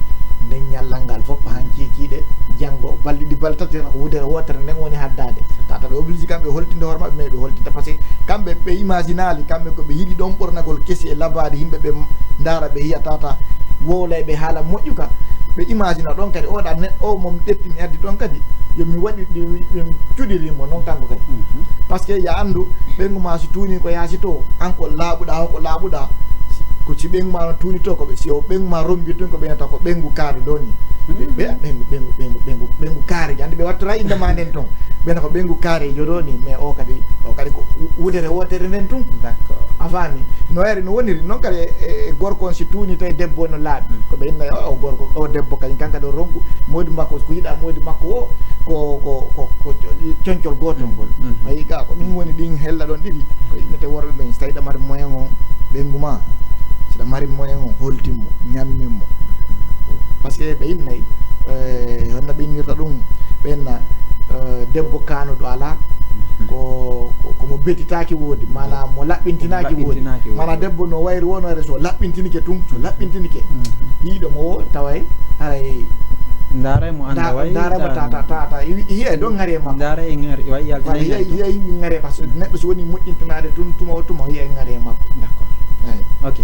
nden ñallal ngal fof han kiikiiɗe janngo balɗe ɗi balɗe tati tan ko wudere wootere nden woni haddaade. Tata ɓe obligé kamɓe holtinde hoore maɓɓe mais ɓe holtinta parce que kamɓe ɓe imaginali kamɓe ko ɓe yiɗi ɗon ɓornagol kesi e labaade yimɓe ɓe ndaara ɓe yiya tata wowla e ɓe haala moƴƴuka ɓe imagina ɗon kadi oɗa neɗɗo o mom ɗettini addi ɗon kadi yomi waɗi ɗi ɓe cuɗirimo noon kanko kadi. Parce que ya anndu ɓeyngu ma so tuuni ko yaasi to an ko laaɓuɗa hoko laaɓuɗa ko si ɓeyngu ma no tuuni to ko ɓe si o ɓeyngu ma rombi tun ko ɓeynata ko ɓeyngu kaari ɗo ni. Ɓe ɓeyngu ɓeyngu ɓeyngu ɓeyngu ɓeyngu kaari andi ɓe wattora innde ma nden toon ɓena ko ɓeyngu kaari joɗo ni mais o kadi o kadi ko wudere wotere nden tun. A faami no wayri no woniri noon kadi e gorko on si tuuni tawi debbo no laaɓi ko ɓe inna o gorko o debbo kañum kan kadi o ronku moodi makko ko yiɗa moodi makko o ko ko ko ko concol gotol ngol. Ayi ga ko ɗum woni ɗin hella ɗon ɗiɗi ko innete worɓe ɓen si tawi ɗa mari moyen on ɓeyngu ma siɗa mari moyen on holtimmo ñamminmo. Parce que ɓe innay honno ɓe innirta ɗum ɓe inna debbo kanuɗo ala ko komo betitaki woodi mana mo laɓɓintinaki woodi mana debbo no wayri wonoyre so laɓɓintinike tun so laɓɓintinike yiiɗo mo o taway haray ndaray mo anda way ndaray mo tata tata yiya e ɗon ngari e makko ndaray e ngari way yalta yiya yiya ngari e makko neɗɗo so woni moƴƴintanade tun tuma o tuma yiya e ngari e makko. D'accord. Ok.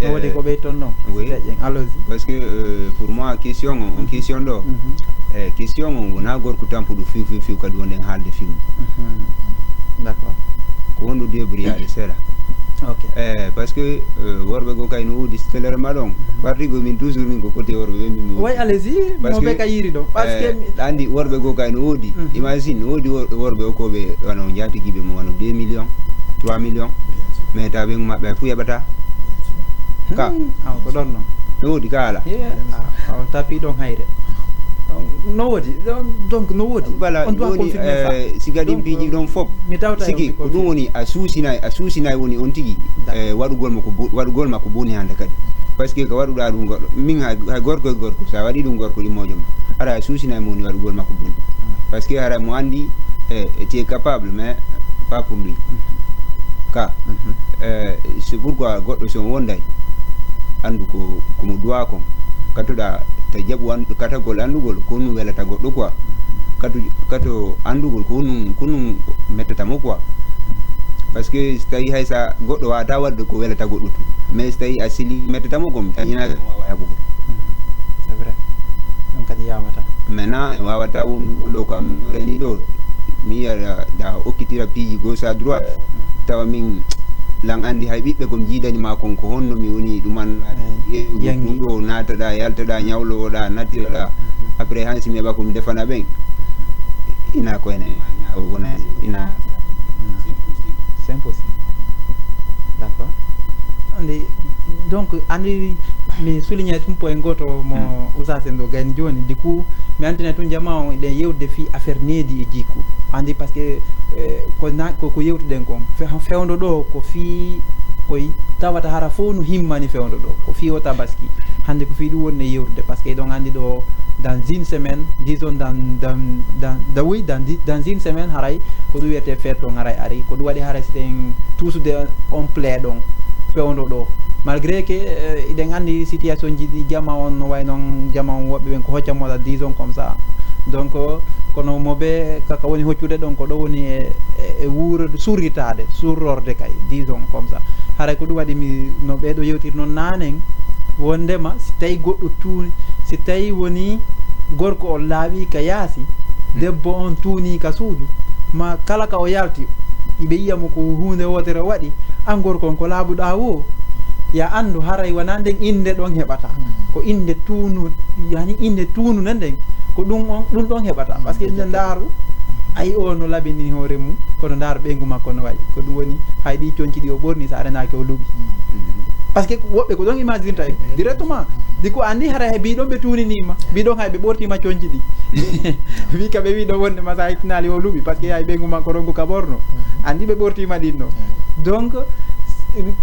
No wodi ko ɓeyton non oui. Allons-y. Parce que euh, pour moi question on on question ɗo e question on wona gorko tampuɗo fiw fiw fiw kadi wonden haalde fimmu. D'accord. Ko wonɗo débrouillade seeɗa. Ok. E parce que euh, worɓe goo kay no woodi sitelere ma ɗon parti go min toujours min ko côté worɓe ɓe min way allez-y mo ɓe ka yiiri ɗo parce que andi worɓe goo kay no woodi imagine no woodi worɓe o koɓe wano jaatigiɓe mo wano deux millions trois millions mais taw ɓen maɓɓe hay fo yaɓata. Ka aw ko ɗon non no woodi ka ala. Aw tapi ɗon hayre no woodi donc no woodi voilà on doit woni confirmer ça si gadin piiji ɗon fof mi tawta sigi ko ɗum woni a suusinay a suusinay woni on tigi waɗugol mo ko waɗugol ma ko boni hande kadi parce que ko waɗuɗa ɗum goɗɗo min hay gorko e gorko sa waɗi ɗum gorko ɗimmojo ma ara a suusinay mo woni waɗugol ma ko boni parce que hara mo andi e tu es capable mais pas pour lui ka c'est pourquoi goɗɗo so wonday andu ko komo duwa kon katoɗa ta jaɓu andu katagol andugol ko honum welata goɗɗo quoi kato kato andugol ko honum ko honum mettata mo quoi parce que so tawi hay sa goɗɗo wawata wadde ko welata goɗɗo tu mais so tawi a sili mettata mo gom ina wawa heɓugol. C'est vrai. Ɗum kadi yawata maintenant wawata won ɗo kam reni ɗo mi yiya da okkitira piiji gauche à droite tawa min lan andi hay ɓiɓɓe gom jiidani ma kon ko honno mi woni ɗuman ɗo nataɗa yaltoɗa ñawlowoɗa nattiroɗa après hansi mi heɓa komi defana ɓen ina ko ene wona ina c'est impossible. D'accord. Andi donc andi mi souligne tum point goto mo usase ndo gayni joni du coup mi antina tun jama on eɗen yewde fi affaire needi e jikku andi parce que ko na ko ko yewtuɗen kon fewndo ɗo ko fi ko tawata hara fof no himmani fewndo ɗo ko fi o tabaski hande ko fi ɗum wonni e yewtude parce que eɗon andi ɗo dans une semaine disons dans dans dans oui dans dans une semaine haray ko ɗum wiyete fête ɗon haray ari ko ɗum waɗi haray siten tuusude on plaît ɗon fewndo ɗo malgré que eɗen andi situation ji ɗi jama on no way noon jama on woɓɓe ɓen ko hocca moɗa disons comme ça donc kono mo ɓe kaka woni hoccude ɗon ko ɗo woni e e wuuro surritade surrorde kay disons comme ça Haray ko ɗum waɗi mi, no ɓeeɗo yewtiri noon naanen, wondema si tawi goɗɗo tuuni, si tawi woni gorko on laaɓi ka yaasi, debbo on tuuni ka suudu, ma kala ka o yalti, iɓe yiya mo ko huunde wootere o waɗi, an gorko on ko laaɓuɗaa woo, ya anndu haray wonaa nden innde ɗon heɓata. Ko innde tuunu, yani innde tuununde nden, ko ɗum on, ɗum ɗon heɓata. Parce que ina ndaaru, ayi o no labini hoore mum, kono ndaaru ɓeyngu makko no wayi. Ko ɗum woni, hay ɗi conci ɗi o ɓorni, so a renaaki o luɓi. Parce que woɓɓe ko ɗon imaginta en, directement. Di ko anndi hara he mbiɗon ɓe tuuninii ma, mbiɗon hay ɓe ɓortii ma conci ɗi. Wi ka ɓe wiɗo wonde ma so a ittinaali o luɓi, parce que hay ɓeyngu makko ɗon ko ka ɓorno. Anndi ɓe ɓortii ma ɗin ɗon. Donc,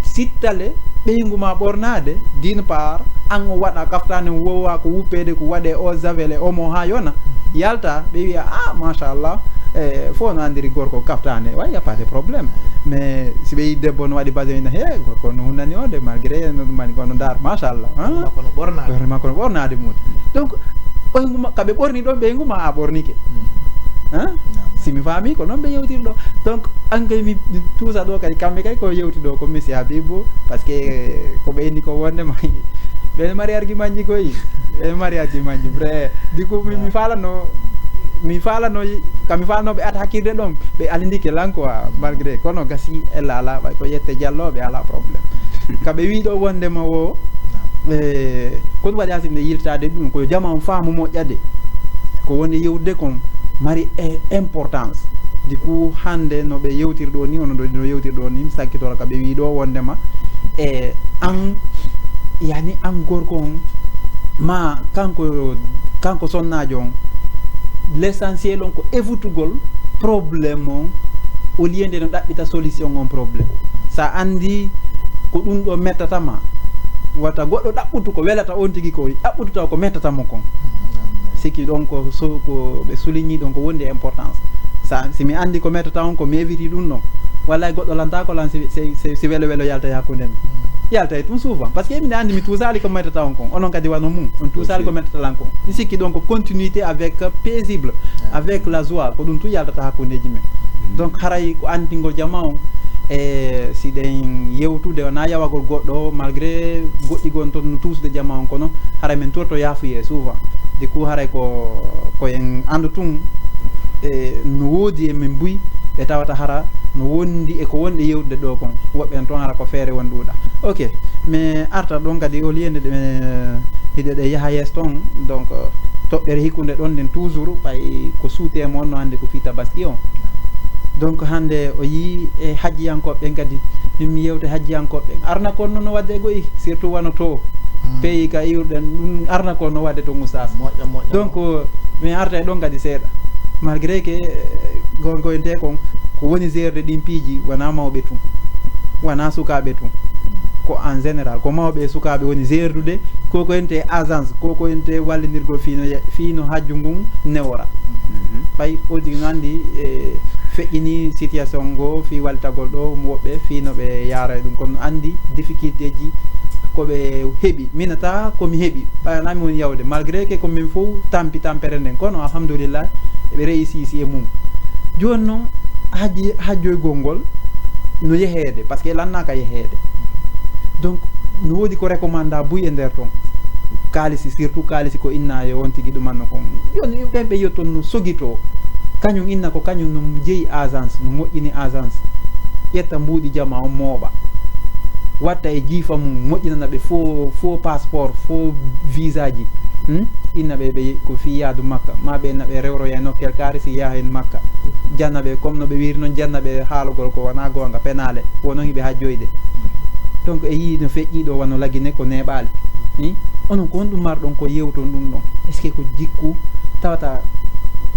sittale ɓeyngu ma ɓornaade, d'une part, an o waɗa kaftaane wowa ko wuppeede, ko waɗe eau de javel e omo haa yona, yalta, ɓe wiya, "Ah, machallah, eh, fof no anndiri gorko kaftaane, wa, y a pas de problème." Mais si ɓe yi debbo no waɗi basin, ina, "He, gorko no hunnani o de, malgré no ɗum mani, kono ndaar, machallah, hein?" Makko no ɓornaade. Ɓornaade makko no ɓornaade mum. Donc, ɓeyngu ma, ka ɓe ɓorni ɗon, ɓeyngu ma a ɓornike. Hein? Si mi faami ko noon ɓe yewtiri ɗo. Donc, an kay mi tuusa ɗo kadi, kamɓe kay ko yewti ɗo ko Monsieur Habibou, parce que ko ɓe inni ko wonde ma ɓen mari argument ji koy, ɓe mari argument ji, vrai. Du coup, mi, mi faalano, mi faalano, ka mi faalano ɓe at hakkirde ɗon, ɓe alindike lan quoi, malgré, kono gasi e laala, ɓay ko yette Jallo, ɓe ala problème. Ka ɓe wi ɗo wonde ma wo, eh, ko ɗum waɗi asinde yiltaade ɗum, ko jama on faamu moƴƴade. Ko woni yewtude kon mari e importance. Du coup, hannde no ɓe yewtiri ɗo ni, ono no yewtiri ɗo ni, mi sakkitoro ka ɓe wi ɗo wondema, e an, yani an gorko on, ma kanko, kanko sonnaajo on, l'essentiel on ko evutugol problème on, au lieu nde no ɗaɓɓita solution on problème. Sa anndi ko ɗum ɗo mettata ma, wata goɗɗo ɗaɓɓutu ko welata on tigi ko, ɗaɓɓutu taw ko mettata mo kon. Sikki ɗon ko so, ko ɓe souligni ɗon ko wondi e importance. Sa, si mi anndi ko mettata on ko, mi eviti ɗum ɗon. Wallay goɗɗo lantaako lan si, si, si, si welo welo yalta e hakkunde men. Yalta e ɗum souvent. Parce que emin anndi mi tuusaali ko mettata on kon. Onon kadi wano mum. On tuusaali ko mettata lan kon. Mi sikki ɗon ko continuité avec paisible, avec la joie. Ko ɗum tun yaltata hakkundeji men. Donc haray ko anndingo jama on, e si ɗen yewtude, wonaa yawagol goɗɗo, malgré goɗɗi gon ton no tuusude jama on, kono haray men torto yaafuyee souvent. Du coup, haray ko, ko en anndu tun, e no woodi e men buy, ɓe tawata hara no wondi e ko wonɗe yewtude ɗo kon. Woɓɓe en ton hara ko feere won ɗuuɗa. Ok, mais arta ɗon kadi, au lieu nde ɗe, hiɗe ɗe yaha yeeso ton, donc, toɓɓere hikkunde ɗon nden toujours, ɓay ko suutee mo on no hannde ko fii tabaski on. Donc, hannde o yii e hajjiyankooɓe ɓen kadi, min mi yewta e hajjiyankooɓe ɓen. Arna kon no, no waɗde e goyi, surtout wano to, pays ka iwruɗen, ɗum arna kon no waɗde to Gossas. Moƴƴa, moƴƴa. Donc, mi arta e ɗon kadi seeɗa. Malgré que, eh, gongoyente kon, ko woni gérde ɗin piiji, wonaa mawɓe tun, wonaa sukaaɓe tun. Ko en général, ko mawɓe e sukaaɓe woni gérdude, ko ko ente agence, ko ko ente wallindirgol fii no ye-, fii no hajju ngun newora. Ɓay o tigi no anndi, eh, feƴƴini situation ngo fii wallitagol ɗo woɓɓe fii no ɓe yaara e ɗum, kono anndi difficulté ji ko ɓe heɓi. Minata ko mi heɓi, ɓay wonaa mi woni yawde, malgré que ko min fof tampi tampere nden, kono alhamdulillah, ɓe réussi si e mum. Jooni noon, hajji-, hajjoygol ngol no yeheede, parce que lannaaka yeheede. Donc, no woodi ko recommanda buy e nder ton. Kaalisi, surtout kaalisi ko inna e on tigi ɗumanno kon. Jooni, ɓen ɓe yotton no sogitoo. Kañum inna ko kañum no jeyi agence, no moƴƴini agence. Ƴetta mbuuɗi jama on mooɓa. Watta e jiifa mum, moƴƴinana ɓe faux, faux passeport, faux visa ji. Hmm? Inna ɓe, ɓe ko fii yaadu Makka, ma ɓe inna ɓe rewroya e nokkel kaari si yaha en Makka. Janna ɓe, comme no ɓe wiiri noon, janna ɓe haalugol ko wonaa goonga, penaale, wonoo hiɓe hajjoyde. Donc, e yii no feƴƴii ɗo wano Lagine ko neeɓaali. Hmm? Onon ko honɗum marɗon ko yewton ɗum ɗon? Est-ce que ko jikku tawata,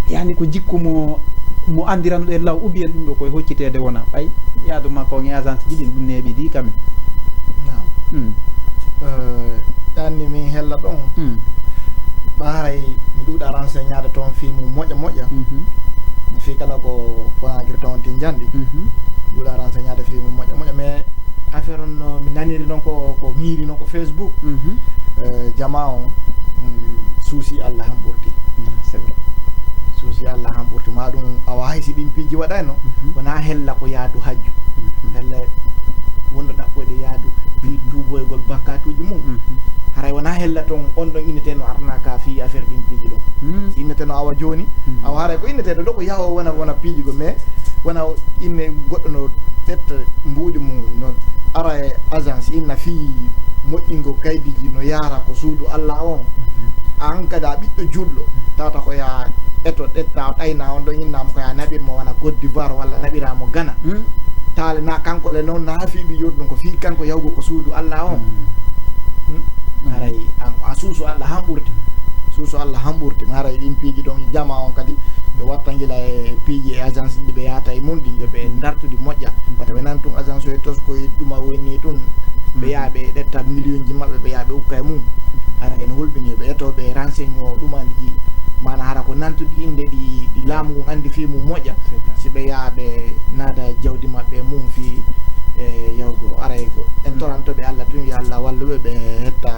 yani ko jikku mo, mo anndiranoɗen law, ou bien ɗum ɗo koye hocciteede wona? Ɓay yaadu makko on e agence ji ɗin ɗum neeɓi di kami. Naam. Hmm. Eh, ɗanni min hella ɗon. Hmm. Ɓaaray mi ɗuuɗa renseignaade toon fii mum moƴƴa moƴƴa. Mhm. Fii kala ko Conakry toon ti njandi. Mhm. Ɗuuɗa renseignaade fii mum moƴƴa moƴƴa. Mais affaire on no mi naniri noon ko, ko miiri noon ko Facebook. Mhm. Eh, jama on, mm, suusi Allah han ɓurti. Mm, c'est vrai. Suusi Allah han ɓurti. Ma ɗum awa hay si ɗin piiji waɗayno, mhm, wonaa hella ko yaadu hajju. Mhm. Hella wonno ɗaɓɓoyde yaadu fii tuuboygol bakkaatuuji mum. Haray wonaa hella ton on ɗon innetee no arnaa ka fii affaire ɗin piiji ɗon. Innetee no awa jooni, awa haray ko innetee ɗo, ɗo ko yaho wona, wona piiji go, mais wona inne goɗɗo no ƴetta mbuuɗi mum, no ara e agence inna fii moƴƴingo kaydiiji no yaara ko suudu Allah on. An kadi a ɓiɗɗo julɗo, tawata ko ya eto ɗetta o ɗayna on ɗon inna mo ko ya naɓir mo wona Côte d'Ivoire walla naɓira mo Ghana. Taale na kanko le noon na fii ɗum yotɗum ko fii kanko yahugo ko suudu Allah on. Haray an a suusu Allah han ɓurti. Suusu Allah han ɓurti. Haray ɗin piiji ɗon jama on kadi ɓe watta gila e piiji e agence ɗi ɓe yahata e mum ɗi yo ɓe dartudi moƴƴa. Wata ɓe nan tun agence o e tosko e ɗuma woni tun. Ɓe yaha ɓe ɗetta million ji maɓɓe ɓe yaha ɓe ukka e mum. Hara ene hulɓini yo ɓe eto ɓe renseigno ɗumanji mana hara ko nantuɗi innde ɗi, ɗi laamu ngun anndi fii mum moƴƴa. Si ɓe yaha ɓe naada jawdi maɓɓe e mum fii e yahugo aray ko en toranto ɓe Allah tun yo Allah wallu ɓe ɓe hetta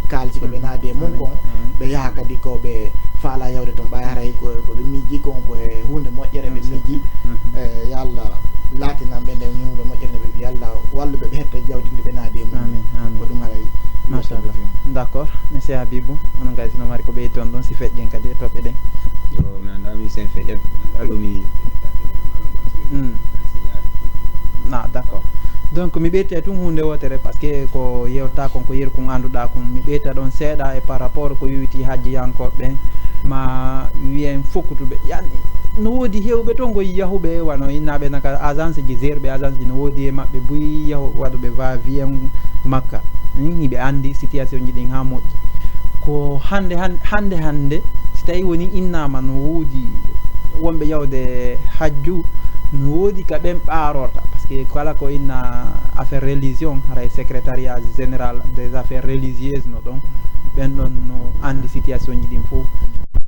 kaalisi ko ɓe naadi e mum kon. Ɓe yaha kadi ko ɓe faala yawde ton ɓay haray ko, ko ɓe miiji kon ko e huunde moƴƴere ɓe miiji. Eh, yo Allah laatinan ɓe nden huunde moƴƴere nde ɓe mbiya Allah wallu ɓe ɓe hetta jawdi ndi ɓe naadi e mum. Amin, amin. Ko ɗum haray. Machallah. D'accord. Monsieur Habibou, onon kadi sino mari ko ɓeyton ɗon si feƴƴen kadi e toɓɓe ɗen. Yo mi annda mi sen feƴƴen. Aɗumi. Hmm. Na, d'accord. Donc mi ɓeyta tun huunde wootere parce que ko yewta kon ko yeru kun annduɗaa kun, mi ɓeyta ɗon seeɗa e par rapport ko yowiti hajjiyankooɓe ɓen ma wiyen fokkutuɓe yani no woodi hewɓe ton ko yahuɓe wano innaaɓe naka agence ji gerɓe agence ji no woodi e maɓɓe buy yahu waɗuɓe va viyen makka. Hmm, hiɓe anndi situation ji ɗin ha moƴƴi. Ko hannde han- hannde hannde si tawi woni innaama no woodi wonɓe yawde hajju no woodi ka ɓen ɓaarorta parce que kala ko inna affaire religion haray secrétariat général des affaires religieuses no ɗon ɓen ɗon no anndi situation ji ɗin fof.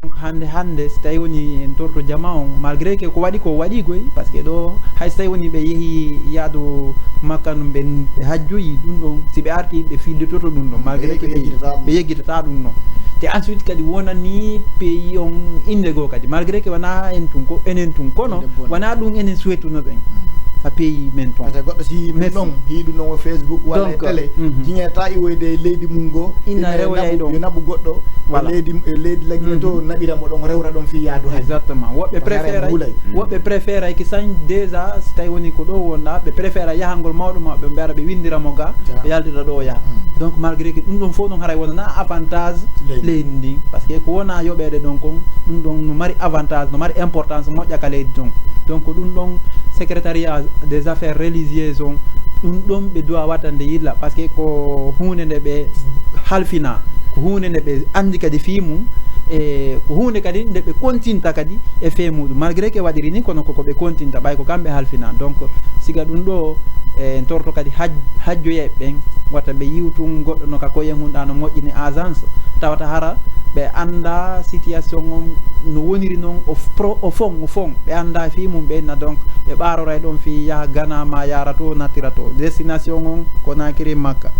Donc hannde hannde si tawi woni en torto jama on malgré que ko waɗi ko waɗi koy parce que ɗo hay so tawi woni ɓe yehi yaadu makka no ɓe ɓe hajjoyi ɗum ɗon si ɓe arti ɓe fillitoto ɗum ɗon malgré que ɓe yeggitata ɗum ɗon. Te ensuite kadi wonani pays on innde goo kadi malgré que wona en tun ko enen tun kono wona ɗum enen suwetuno ɗen ka pays men ton. Parce que goɗɗo si min ɗon hiɗum ɗon o Facebook walla e télé jiñata iwoyde e leydi mum goo inna rewoyay ɗon yo naɓu goɗɗo e leydi e leydi lagine to naɓira mo ɗon rewra ɗon fii yaadu hay. Exactement. Woɓɓe préféray woɓɓe préféray ki sañ déjà si tawi woni ko ɗo wonɗa ɓe préféra yahangol mawɗo maɓɓe ɓe ara ɓe windira mo ga ɓe yaltira ɗo o yaha. Donc malgré que ɗum ɗon fof ɗon haray wonana avantage leydi ndin parce que ko wona yoɓeede ɗon kon ɗum ɗon no mari avantage no mari importance moƴƴa ka leydi ton. Donc ɗum ɗon secrétariat des affaires religieuses on ɗum ɗon ɓe duwa wattande yilla parce que ko hunde nde ɓe halfina ko hunde nde ɓe anndi kadi fii mum e ko hunde kadi nde ɓe kontinta kadi e fee muɗum malgré que waɗiri ni kono koko ɓe kontinta ɓay ko kamɓe halfina. Donc siga ɗum ɗo e en torto kadi haj- hajjoyeɓe ɓen wata ɓe yiw tun goɗɗo no ka koyen hunɗa no moƴƴini agence tawata hara ɓe annda situation on no woniri noon o fon o fon ɓe annda fii mum ɓe inna donc ɓe ɓaaroray ɗon fii yaha gana ma yara to nattira to destination on ko nakiri makka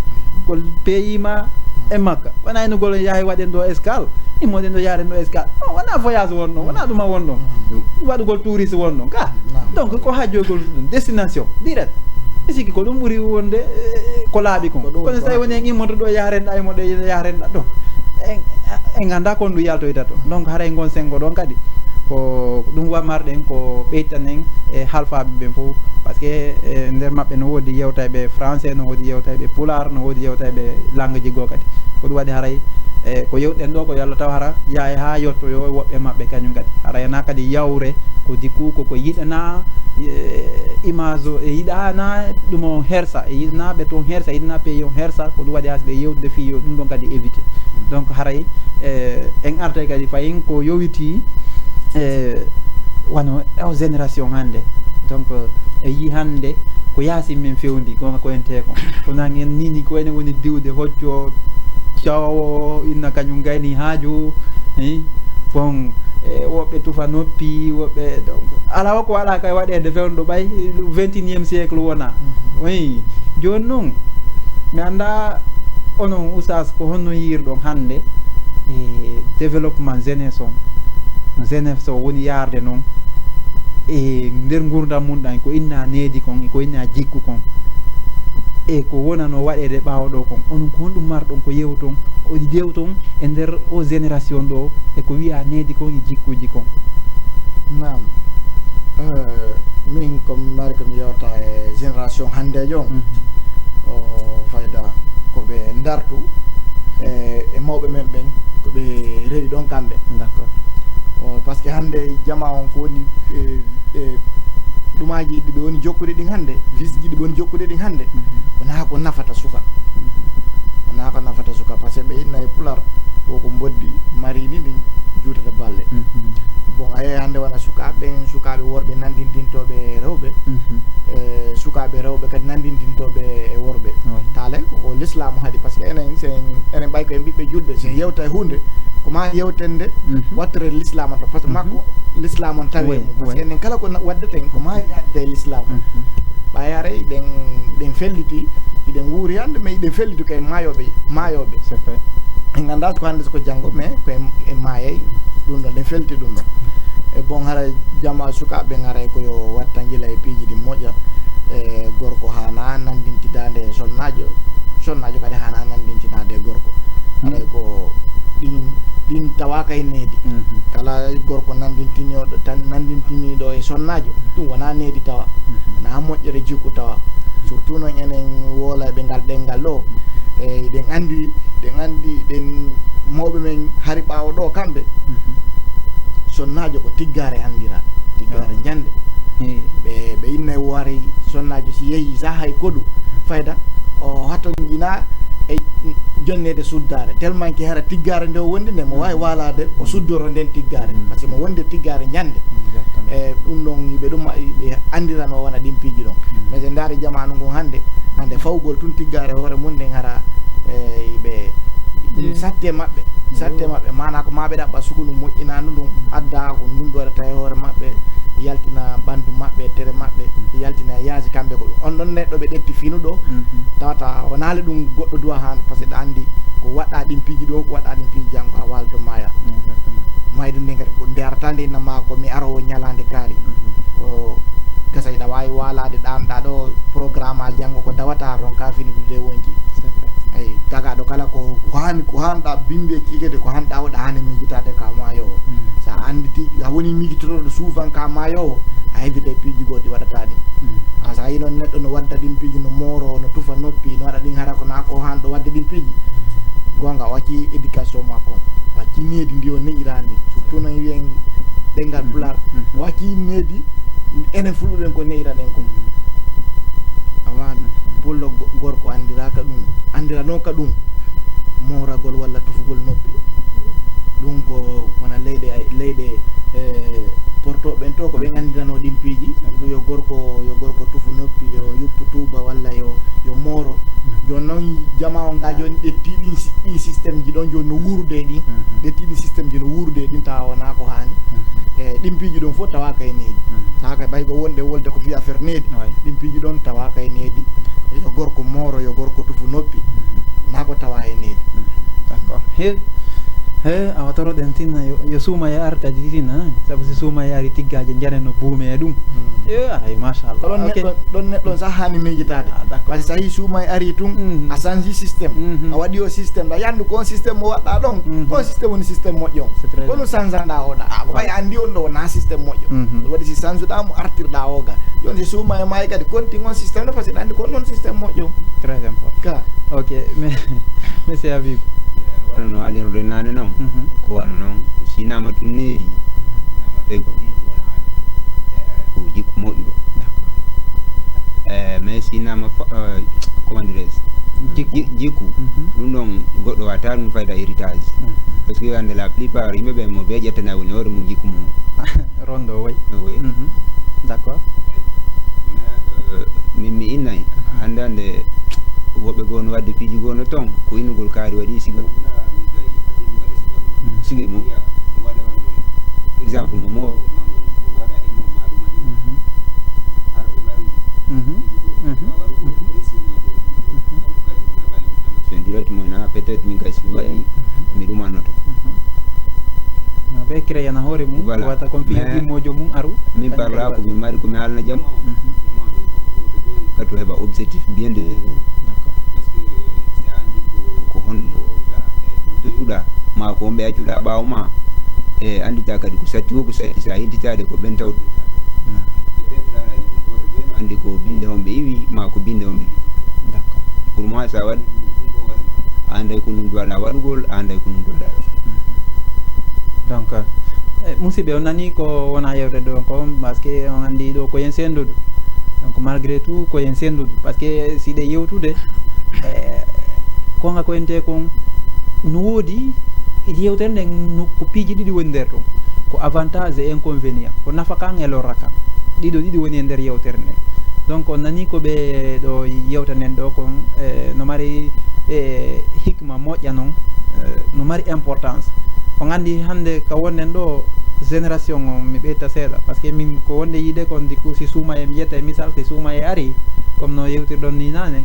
ko pays ma e makka wona eno gol yahay waɗen ɗo escale immoɗen ɗo yaren ɗo escale non wona voyage won ɗon wona ɗuma won ɗon waɗugol touriste won ɗon ka donc ko hajjogol ɗum destination direct mi sikki ko ɗum ɓuri wonde ko laaɓi kon kono so tawi woni en immoto ɗo yahrenɗa e moɗo yahrenɗa ɗo en en ganda kon ɗum yaltoyta to donc haray ngon sengo ɗon kadi ko ɗum wa marɗen ko ɓeytanen e halfaɓe ɓen fof parce que e nder maɓɓe no woodi yewtayɓe français no woodi yewtayɓe pulaar no woodi yewtayɓe langue ji goo kadi ko ɗum waɗi haray e ko yewɗen ɗo ko yo allah taw hara yaay ha yettoyo woɓɓe maɓɓe kañum kadi haray na kadi yawre ko jikku koko yiɗana e image o e yiɗana ɗum o hersa e yiɗana ɓe toon hersa e yiɗana pays on hersa ko ɗum waɗi hasde yewtude fii yo ɗum ɗon kadi évité donc haray e en artay kadi fayin ko yowiti e wano o génération hannde donc e yi hannde ko yaasin min fewndi gonga ko en teko ko nan en nini ko enen woni diwde hocco cawo inna kañum gayni haaju bon e woɓɓe tufa noppi woɓɓe donc ala ko waɗa kay waɗede fewndo ɓay vingt et unième siècle wona oui joni noon mi annda onon usas ko honno yiirɗon hannde e développement jeunesse on jeunesse o woni yaarde noon e nder ngurdam mum ɗan ko inna needi kon ko inna jikku kon e ko wonano waɗeede ɓaawo ɗo kon. Onon ko honɗum marɗon ko yewton, ko jewton e nder o génération ɗo, e ko wiya needi kon e jikkuuji kon? Naam. Eh, min ko mari ko mi yewta e génération hanndeejo on. O fayda ko ɓe ndartu e e mawɓe men ɓen, ko ɓe rewi ɗon kamɓe. D'accord. O, parce que hannde jama on ko woni e e ɗumaaji ɗi ɓe woni jokkude ɗin hannde, visji ɗi ɓe woni jokkude ɗin hannde, wonaa ko nafata suka. Wonaa ko nafata suka, parce que ɓe inna e pular, woko mboddi marini ndin juutata balle. Bon, a yehi hannde wona sukaaɓe ɓen, sukaaɓe worɓe nanndintintooɓe rewɓe, e sukaaɓe rewɓe kadi nanndintintooɓe e worɓe. Taalay ko ko l'islamu haɗi, parce que enen, si en, enen ɓay ko en ɓiɓɓe julɓe, si en yewta e huunde, ko ma yewten nde wattere l'islamu to, parce que makko l'islamu on tawi e mum, parce que enen kala ko na- waddeten ko ma yaadde e l'islamu. Ɓay haray ɗen ɗen felliti, iɗen wuuri hannde, mais iɗen felliti ko en maayooɓe, maayooɓe. C'est vrai. En anndaa ko hannde ko janngo, mais ko en, en maayay ɗum ɗon, en felliti ɗum ɗon. E bon, hara jama sukaaɓe ɓen haray ko yo watta njila e piiji ɗi moƴƴa. E gorko haana nanndintidaande e sonnaajo, sonnaajo kadi haana nanndintinaade e gorko. Haray ko ɗin, ɗin tawaaka e needi. Kala gorko nanndintiniiɗo tan, nanndintiniiɗo e sonnaajo, ɗum wonaa needi tawa. Wonaa moƴƴere jikku tawa. Surtout noon enen woolayɓe ngal ɗenngal ɗo, e eɗen anndi, eɗen anndi ɗen mawɓe men hari ɓaawo ɗo kamɓe, sonnaajo ko tiggaare anndira, tiggaare njannde. Ɓe ɓe inna e wari sonnaajo si yehi sa hay koɗu fayda, o hatonjina e jonneede suddaare, tellement que hara tiggaare nde o wondi nde mo waawi waalaade o suddoro nden tiggaare, parce que mo wondi e tiggaare njannde. E ɗum ɗon yiɓe ɗum ɓe anndirano wona ɗin piiji ɗon. Mais so ndaari jamaanu ngun hannde, hannde fawgol tun tiggaare hoore mum nden hara e ɓe ɗum satti e maɓɓe, satti e maɓɓe, maanaa ko maa ɓe ɗaɓɓa sukunu moƴƴinaandu ndun adda ko ndun ɓe waɗata e hoore maɓɓe, yaltina ɓanndu maɓɓe e tere maɓɓe, yaltina e yaasi kamɓe ko ɗum on ɗon neɗɗo ɓe ɗetti finuɗo. Tawata o naali ɗum goɗɗo duwa haano, parce que ɗa anndi ko waɗɗa ɗin piiji ɗo, ko waɗɗa ɗin piiji janngo a waalto maaya. Mayde nden kadi ko nde arata nde inna ma ko mi arowo ñalaande kaari. Ko gasa iɗa waawi waalaade ɗaanɗa ɗo programme a janngo ko dawata toon ka finude de wonki. Eyi, tagaɗo kala ko ko haani, ko haanɗa bimbi e kiikede, ko haanɗa waɗa haani miijitaade ka maayowo. Sa annditi a woni miijitotooɗo suufanka maayowo, a heɓita e piiji goɗɗi waɗata ɗin. A sa yi noon neɗɗo no wadda ɗin piiji, no mooro, no tufa noppi, no waɗa ɗin hara ko na ko haanɗo wadde ɗin piiji. Goonga o acci éducation makko, o acci needi ndi o ne'iraani, surtout no wiyen ɗenngal pular, o acci needi enen fulɓe ɓen ko ne'iraɗen ko. A faami? Pullo go- gorko anndiraaka ɗum, anndiranoka ɗum mooragol walla tufugol noppi. Ɗum ko wona leyɗe, leyɗe e portooɓe ɓen to, ko ɓen anndirano ɗin piiji. Yo gorko, yo gorko tufu noppi, yo yuppu tuuba walla yo, yo mooro. Jooni noon jama on ga jooni ɗetti ɗin si- ɗin système ji ɗon jooni no wuurude e ɗin. Ɗetti ɗin système ji no wuurude e ɗin tawa wona ko haani. E ɗin piiji ɗon fof tawa kay needi. Tawa kay ɓay ko wonde wolde ko fii affaire needi. Ɗin piiji ɗon tawa kay needi. E yo gorko mooro, yo gorko tufu noppi. Na ko tawa e needi. D'accord. He, he, awa toroɗen tinna yo, yo suuma e arta di tinna. Sabu si suuma e ari tiggaaje njane no buume e ɗum. E, ay, machallah. Ɗon neɗɗo, ɗon neɗɗo sa haani miijitaade. Parce que sa yi suuma e ari tun, a sanji système. A waɗi o système. Ɗa yandu ko on système mo waɗɗa ɗon. Ko on système woni système moƴƴo on. Kono sanjanɗa oɗa. A ko ɓay anndi on ɗo wona système moƴƴo. Ɗum waɗi si sanjuɗa mo artirɗa oga. Jooni si suuma e maayi kadi kontin on système ɗo, parce que ɗa anndi ko on ɗon système moƴƴo on. Très important. Ka. Ok, mais monsieur Habib. Wano no alirde nane noon. Ko wano noon sinama ɗum neeri. Tawi ko ko jikku moƴƴuɗo. Eh, mais sinama comment dirais jikku, jikku. Ɗum ɗon goɗɗo wata ɗum fayda héritage. Parce que hande la plupart yimɓe ɓe mo ɓe ƴettana woni hoore mum jikku mum. Rondo, oui. Oui. D'accord. Min mi innay hande hande woɓɓe goo no wadde piiji goo no ton ko innugol kaari waɗi siga. Siga mo waɗa exemple mo mo waɗa immo ma ɗum. Har ɓe mari. Direct mo na peut-être min kay si mi waɗi mi ɗumannoto. No ɓe créana hoore mum. Voilà. Wata kon fiya immojo mum aru. Min parla ko mi mari ko mi haalna jam. Kadi to heɓa objectif bien de. on ɗo ɗuɗa ma ko on ɓe accuɗa ɓaawo ma. E anndita kadi ko satti fof ko satti, so a hedditaade ko ɓen tawtuɗa. Anndi ko binnde on ɓe iwi ma ko binnde on ɓe iwi. D'accord. Pour moi, so a waɗi ɗum ko hoore ma, a annday ko ɗum duwaɗa waɗugol, a annday ko ɗum duwaɗa. Donc eh, musidɓe, on nani ko wona yewte ɗo ko, parce que on anndi ɗo ko yen senndudu. Donc malgré tout ko yen senndudu, parce que si ɗe yewtude eh, konga ko ente kon no woodi yewtere nden, no ko piiji ɗiɗi woni nder ton. Ko avantage et inconvénient, ko nafa kan e lorra kan. Ɗiɗo ɗiɗi woni e nder yewtere nden. Donc on nani ko ɓe ɗo yewta nden ɗo kon eh, no mari eh, hikma moƴƴa non, eh, no mari importance. On anndi hannde ka wonnen ɗo génération on, mi ɓeyta seeɗa, parce que min ko wonde yiide kon, du coup si suumaye, mi ƴetta e misal, si suumaye ari, comme no yewtirɗon ni naane,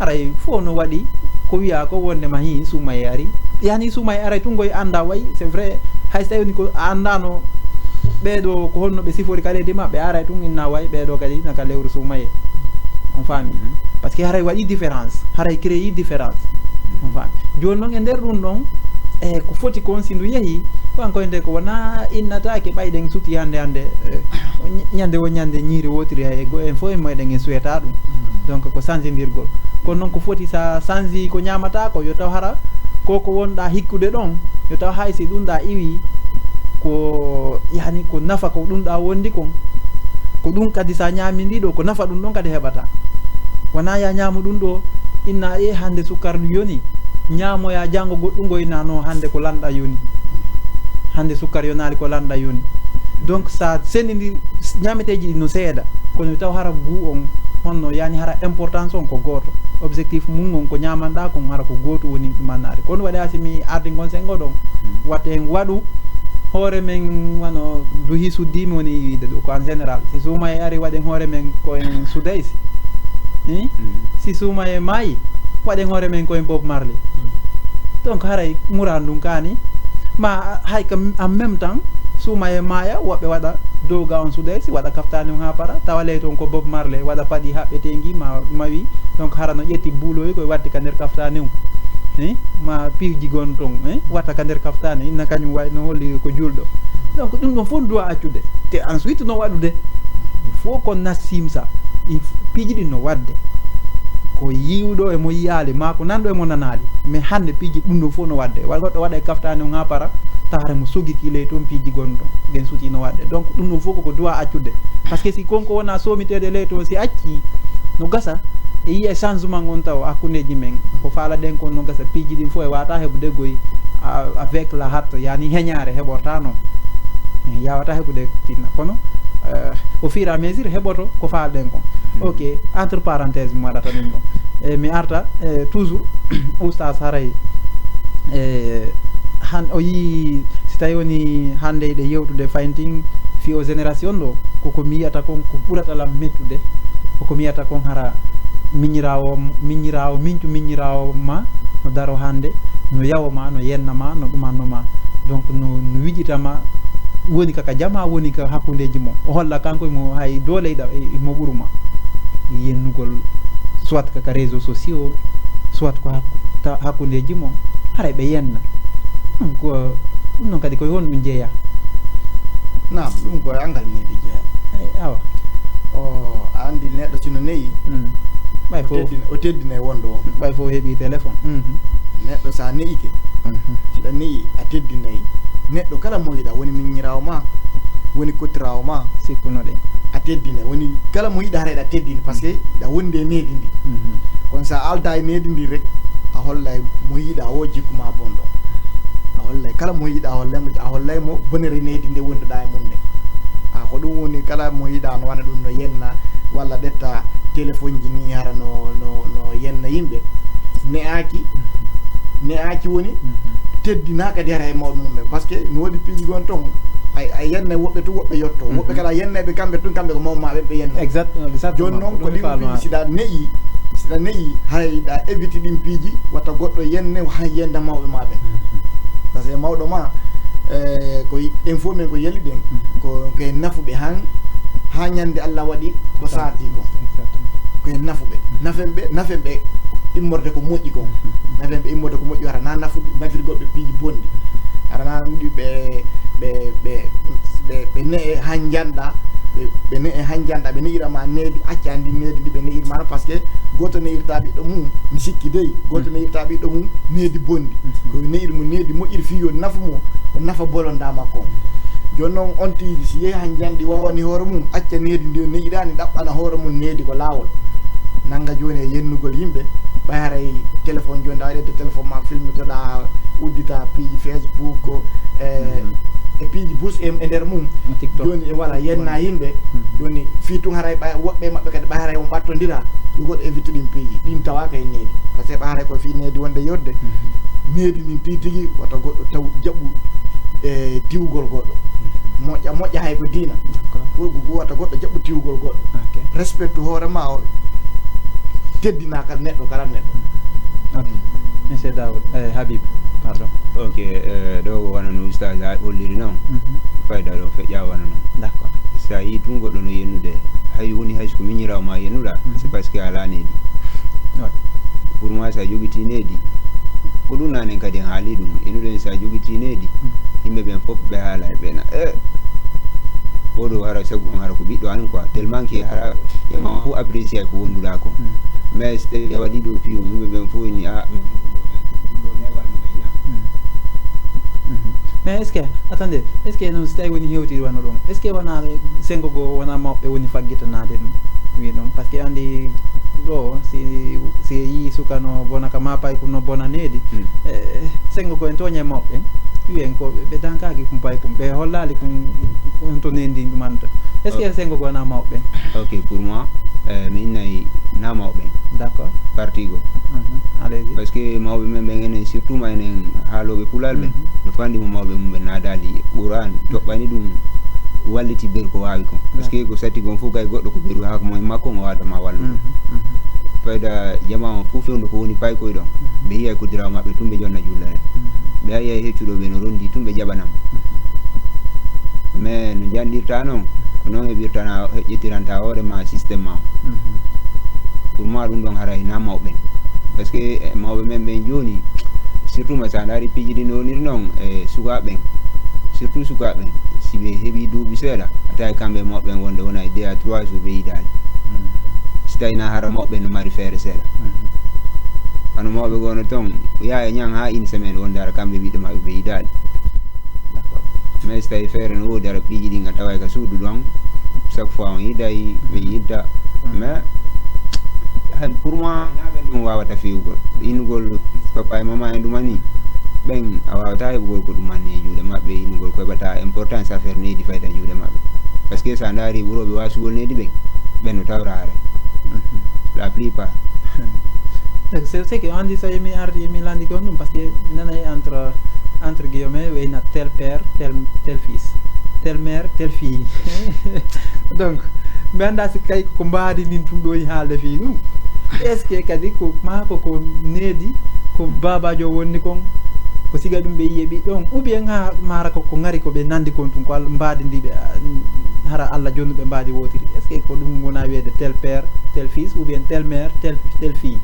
aray fof no waɗi ko wiya ko wonde ma hi suumaye ari. Yani suumaye aray tun goy annda way, c'est vrai, hay so tawi woni ko a anndano ɓeeɗo ko honno ɓe sifori kaleedi maɓɓe, aray tun inna way ɓeeɗo kadi naka lewru suumaye. On faami? Parce que haray waɗi différence, haray créé différence. On faami? Jooni noon e nder ɗum ɗon, e ko foti kon si ndu yehi, ko an koye nde ko wona innataake ɓay ɗen suti hannde hannde, eh, ñ- ñande wo ñande ñiiri wootiri hay go en fof e meɗen en suweta ɗum. Donc ko sansindirgol. Kono noon ko foti sa sansi ko ñamata ko yo taw hara ko ko wonɗa hikkude ɗon, yo taw hay si ɗum ɗa iwi ko yani ko nafa ko ɗum ɗa wondi kon, ko ɗum kadi sa ñami ndi ɗo ko nafa ɗum ɗon kadi heɓata. Wona ya ñamu ɗum ɗo inna e hannde sukkar yoni, ñamoya janngo goɗɗungo inna no hannde ko lanɗa yoni. Hannde sukkar yonaali ko lanɗa yoni. Donc sa senndi ndi ñameteeji ɗi no seeɗa, kono taw hara gu on honno yani hara importance on ko gooto. Objectif mum on ko ñamanɗa kon hara ko gootu woni ɗumannaade. Kono waɗa si mi ardi ngon sengo ɗon, watte en waɗu hoore men wano duhi suddimi woni wiide ɗo ko en général. Si suuma e ari waɗen hoore men ko en sudaysi. Hi? Si suuma e maayi waɗen hoore men ko en Bob Marley. Donc haray muran ɗum kaani ma hay ka en même temps suuma e maaya woɓɓe waɗa dow ga on sudaysi waɗa kaftani on ha para tawa ley toon ko Bob Marley waɗa paɗi haɓɓetengi ma mawi. Donc hara no ƴetti buuloyi koye watti ka nder kaftani on. Hi? Ma piiji gon toon hi? Watta ka nder kaftani inna kañum way no holli ko julɗo. Donc ɗum ɗon fof duwa accude te ensuite no waɗude il faut kon nassimsa. Piiji ɗin no waɗde ko yiwɗo e mo yiyaali ma ko nanɗo e mo nanaali. Mais hannde piiji ɗum ɗon fof no waɗde wa goɗɗo waɗa e kaftani on ha para tahare mo sogiki ley toon piiji gonno ɗen suti no waɗde. Donc ɗum ɗon fof koko duwa accude. Parce que si konko wona somiteede ley toon si acci no gasa e yiya changement on taw hakkundeji men ko faalaɗen kon no gasa piiji ɗin fof e wata heɓude goy avec la hatte yani heñare heɓorta noon. Yawata heɓude tinna kono au fur et à mesure heɓoto ko faalɗen kon. Ok. Entre parenthèse mi waɗata ɗum ɗo e mi arta e toujours oustas haray e han o yii si tawi woni hannde eɗe yewtude fayntin fi o génération ɗo koko mi yiyata kon ko ɓurata lam mettude koko mi yiyata kon hara miñirawo miñirawo miñcu miñirawo ma no daro hannde no yawo ma no yenna ma no ɗumanno ma donc no no wiƴita ma woni ka ka jama woni ka hakkundeji mo o holla kanko mo hay doole yiɗa mo ɓuru ma yennugol soit ka ka réseau sociaux soit ko hakkundeji mo haray ɓe yenna ɗum ko ɗum noon kadi koye honɗum jeeya nam ɗum koye angal nedi jeeya awa o andi neɗɗo sino neyi ɓay fof o teddina e wonɗo o ɓay fof heeɓi téléphone neɗɗo sa neyike siɗa neyi a teddinayi neɗɗo kala mo yiɗa woni miññirawo ma woni kottirawo ma sikkunoɗen a teddine woni kala mo yiɗa haray ɗa teddini par ce que ɗa wondi e needi ndi kono sa alda e needi ndi rek a hollay mo yiɗa o jikku ma bonɗo a hollay kala mo yiɗa a hollay mo a hollay mo bonere needi nde wonduɗa e mum nde a ko ɗum woni kala mo yiɗa no wana ɗum no yenna walla ɗetta téléphone ji ni hara no no no yenna yimɓe ne'aki ne'aki woni teddina kadi hara e mawɓe mum ɓen par ce que no waɗi piiji gon toon ay a yenna woɓɓe tun woɓɓe yetto woɓɓe kala yenna ɓe kamɓe tun kamɓe ko mawɓe ma ɓen ɓe yenna exact exact joni noon ko ɗin piiji siɗa ne'i siɗa ne'i hay ɗa évite ɗin piiji watta goɗɗo yenne hay yenda mawɓe ma ɓen par ce que mawɗo ma ko en fof men ko yeli ɗen ko ko en nafuɓe han ha ñande allah waɗi ko saati ko ko en nafuɓe nafen ɓe nafen ɓe immorde ko moƴƴi kon Nafen ɓe immode ko moƴƴi, hara na nafu-, nafirgol ɓe piiji bonɗi. Hara na ɗi ɓe, ɓe, ɓe, ɓe, ɓe ne'e hanjanɗa, ɓe, ɓe ne'e hanjanɗa, ɓe ne'ira ma needi, acca ndi needi ndi ɓe ne'ir ma, parce que gooto ne'irta ɓiɗɗo mum, mi sikki dey, gooto ne'irta ɓiɗɗo mum needi bonɗi. Ko ne'ir mo needi moƴƴiri fii yo nafu mo, ko nafa bolonda makko on. Jooni noon on tigi, si yehi hanjanɗi wawani hoore mum, acca needi ndi o ne'iraani, ɗaɓɓana hoore mum needi ko laawol. Nannga jooni e yennugol yimɓe, ɓay haray téléphone jooni, a waɗi téléphone ma, filmitoɗa, uddita piiji Facebook, e, e piiji bus e, e nder mum. TikTok. Jooni, e, voilà, yenna yimɓe. Jooni, fii tun haray ɓay, woɓɓe maɓɓe kadi ɓay haray on ɓattondira, yo goɗɗo évite ɗin piiji. Ɗin tawaaka e needi. Parce que ɓay haray ko fii needi wonde yodde. Needi ndin tigi tigi, wata goɗɗo taw jaɓu, e, diwgol goɗɗo. Moƴƴa, moƴƴa hay ko diina. D'accord. Ko, ko, ko wata goɗɗo jaɓu diwgol goɗɗo. Ok. Respecte hoore ma o, teddinaa ka neɗɗo, kala neɗɗo. Ok. Monsieur Daoud, eh, Habib, pardon. Ok, eh, ɗo ko wano no Oustaz ha holliri noon. Mhm. Fayda ɗo feƴƴa wano noon. D'accord. Sa yii tun goɗɗo no yennude, hay woni hay so ko miñiraawo ma yennuɗa, mhm, c'est parce que a alaa needi. Ouais. Pour moi, sa jogiti needi, ko ɗum nanen kadi en haali ɗum. Enuɗen sa jogiti needi, mhm, yimɓe ɓen fof ɓe haala e ɓena. Eh, oɗo hara sabu on hara ko ɓiɗɗo an quoi. Tellement que hara yema fof apprécier ko wonduɗa ko. Mhm. Mais so tawi a waɗi ɗo piyo, yimɓe ɓen fof ni, ah, mais ɗum ɗo, ɗum ɗo neɓanno ɓe ñam. Mhm. Mhm. Mais est-ce que, attendez, est-ce que noon si tawi woni hewtiri wano ɗon, est-ce que wona sengo goo wona mawɓe woni faggitanaade ɗum? Wi ɗum, parce que andi ɗo, si, si yii suka no bona ka ma pay ko no bona needi, mm, eh, sengo goo en tooña e mawɓe ɓen, wiyen ko ɓe, ɓe dankaaki kum pay kum, ɓe hollaali kum, kum to needi ɗum anta. Est-ce que sengo goo wona mawɓe ɓen? Ok, pour moi, eh, mi innay na mawɓe ɓen. D'accord. Parti goo. Mhm. Allez-y. Parce que mawɓe men ɓen enen, surtout ma enen haalooɓe pulaar ɓen, mhm, no fandi mo mawɓe mum ɓe naadaali Qur'an, toɓɓani ɗum, walliti ɓeru ko waawi kon. Parce que ko satti kon fof kay goɗɗo ko ɓeru haa ko mo e makko ngo waawata ma wallude. Mhm. Mhm. Fayda jamaa on fof fewndo ko woni paykoy ɗon. Mhm. Ɓe yiyay ko dirawo maɓɓe tun ɓe jonna jullere. Mhm. Ɓe yiyay heccuɗo ɓe no rondi tun ɓe jaɓanam. Mhm. Mais no njanɗirta noon, ko noon heɓirtana, heƴƴitiranta hoore ma système ma o. Mhm. Pour moi, ɗum ɗon haray na mawɓe. Parce que, eh, mawɓe men ɓen jooni, surtout ma sa ndaari piiji ɗi no woniri noon, e sukaaɓe ɓen, surtout sukaaɓe ɓen, si ɓe heɓi duuɓi seeɗa, a tawi kamɓe e mawɓe ɓen wonde wona e deux à trois jours ɓe yiidaali. Mhm. Si tawi na hara mawɓe ɓen no mari feere seeɗa. Mhm. Wano mawɓe goo no toon, yaha e ñan haa une semaine wonde hara kamɓe ɓiɗɗo maɓɓe ɓe yiidaali. D'accord. Mais so tawi feere no woodi, hara piiji ɗin a taway ka suudu ɗon, chaque fois on yiiday, ɓe yiida. Mm. Mais, hay, pour moi, na ɓen ɗum wawata fewugol. Innugol papa e mama en ɗuma ni, ɓen a wawata heɓugol ko ɗumanni e juuɗe maɓɓe, innugol ko heɓata importance affaire needi fayda e juuɗe maɓɓe. Parce que sa ndaari ɓurooɓe wasugol needi ɓen, ɓen no tawra haray. Mhm. La plupart. C'est, c'est que on dit ça, emi ardi, emi landi kon ɗum, parce que mi nanay entre, entre guillemets, wayna tel père, tel, tel fils, tel mère, tel fille. Donc, mi annda si kay ko mbaadi ndin tun ɗo e haalde fii ɗum. Est-ce que kadi ko maa ko, ko needi, ko baabaajo wonni kon, ko siga ɗum ɓe yiye ɓiɗɗo on, ou bien ha mara ko, ko ngari ko ɓe nandi kon tun, ko Al-, mbaadi ndi ɓe, ah, hara Allah jonnu ɓe mbaadi wootiri. Est-ce que ko ɗum wona wiyeede tel père, tel fils, ou bien tel mère, tel, tel fille?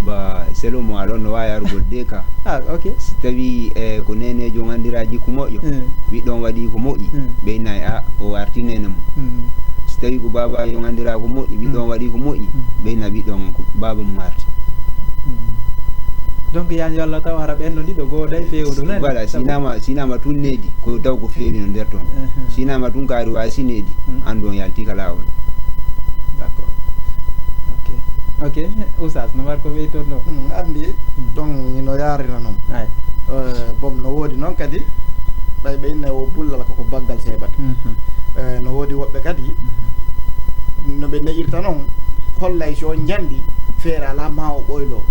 Ba, selon moi, ɗon no waawi arugol de ka. Ah, ok. Si tawi, eh, ko neeneejo on anndira jikku moƴƴo, mm, ɓiɗɗo on waɗi ko moƴƴi, mm, ɓe innay, a, o arti neene mum. Mm. Si tawi ko baabaajo on anndira ko moƴƴi, ɓiɗɗo on, mm, waɗi ko moƴƴi, mm, ɓe inna ɓiɗɗo on ko baaba mum arti. Mm. Donc, yani yo Allah taw hara ɓen ɗon ɗiɗo gooday feewuɗo nani? Voilà, sabu sinama, sinama tun needi, ko taw ko feewi no nder ton. Mhm. Sinama tun kaari waasi needi, mm, anndu on yalti ka laawol. D'accord. Ok. Ok, Oustaz, no war ko ɓeyton ɗo? Mm, anndi, mm, ɗon ino yaarira noon. Ay. Eh, bon, no woodi noon kadi, ɓay ɓe inna o bullal ko, ko baggal seeɓata. Mhm. Eh, no woodi woɓɓe kadi, mhm, no ɓe ne'irta noon, hollay si on njanndi, feere alaa ma o ɓoyloo.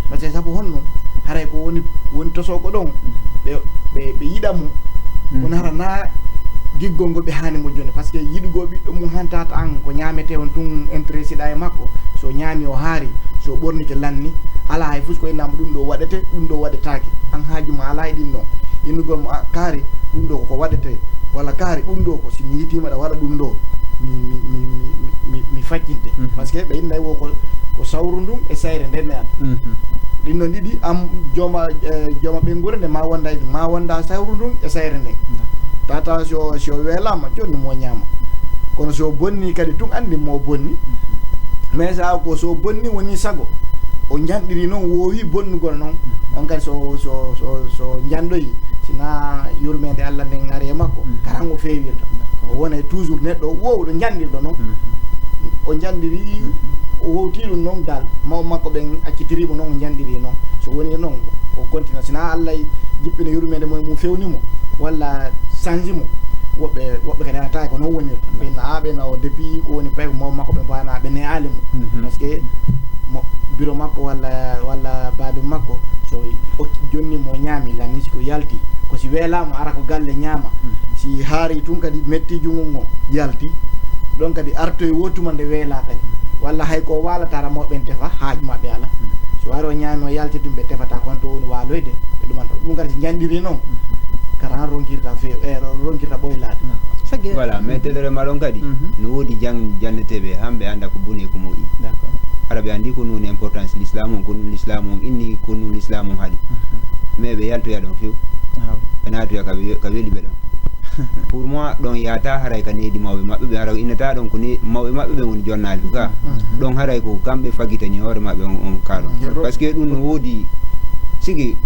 Parce que sabu honno? Haray ko woni, woni tosoo ko ɗon, ɓe, ɓe, ɓe yiɗa mo, mm, kono hara na giggol ngol ɓe haani mo jooni. Parce que yiɗugol ɓiɗɗo mum han tata an ko ñaametee on tun, intéressé ɗa e makko. So ñaami o haari, so ɓornike lanni, alaa hay fus ko innaama ɗum ɗo waɗete, ɗum ɗo waɗetaake. An haaju ma alaa e ɗin ɗon. Innugol mo, a, kaari, ɗum ɗo ko waɗetee, walla kaari, ɗum ɗo ko si mi yiitiima ɗa waɗa ɗum ɗo, mi, mi, mi faccinte. Mhm. Parce que ɓe innay wo ko, ko sawru ndun e sayre nden ne an. Mhm. Ɗin ɗon ɗiɗi, am jooma, eh, jooma ɓeynguure nde ma wonda e, ma wonda sawru ndun e sayre nden. Tata si o, si o weelaama, jonni mo ñaama. Kono si o bonni kadi tun, anndi mo bonni. Mais sa ko so bonni woni sago. O njanɗiri noon, woowi bonnugol noon. On kadi so, so, so, so njanɗoyi, sina yurmeende Allah nden ari e makko, karan o feewirta. O wonay toujours neɗɗo woowɗo njanɗirɗo noon. O njanɗiri, o wowti ɗum noon dal. Mawɓe makko ɓen accitiri mo noon, o njanɗiri noon. So woni noon, o continue. Sina Allah jippina yurmeende mum, mum fewni mo, walla sanji mo, woɓɓe, woɓɓe kadi anata ko noon wonirta. Ɓen, a ɓen, o depuis ko woni pay ko mawɓe makko ɓe mbaana, ɓe ne'aali mo. Parce que mo, biro makko walla, walla baabin makko, so o jonni mo ñaami, lanni si ko yalti, ko si weelaama ara ko galle ñaama. Si haari tun kadi metti junngo ngo yalti, ɗon kadi artoy wo tuma nde weelaa kadi. Walla hay ko waalata ara mawɓe ɓen tefa, haaju maɓɓe ala. So ari o ñaami o yalti tun ɓe tefata kon to woni waaloyde, ɓe ɗumanta. Ɗum kadi si njanɗiri noon, kara han ronkirta few-, eh, ro-, ronkirta ɓoylaade. Voilà, mais telere ma ɗon kadi, no woodi jang-, janneteeɓe, han ɓe annda ko boni e ko moƴƴi. D'accord. Hara ɓe anndi ko non importance l'islam on, ko non l'islam on inni, ko non l'islam on haɗi. Mais ɓe yaltoya ɗon few. Ɓe naatoya ka we-, ka weli ɓe ɗon. Pour moi, ɗon yahata haray ka needi mawɓe maɓɓe ɓe, hara innata ɗon ko ne-, mawɓe maɓɓe ɓe woni jonnaali ka. Ɗon haray ko kamɓe fagitani hoore maɓɓe on, on ka ɗon. Parce que ɗum no woodi sigi,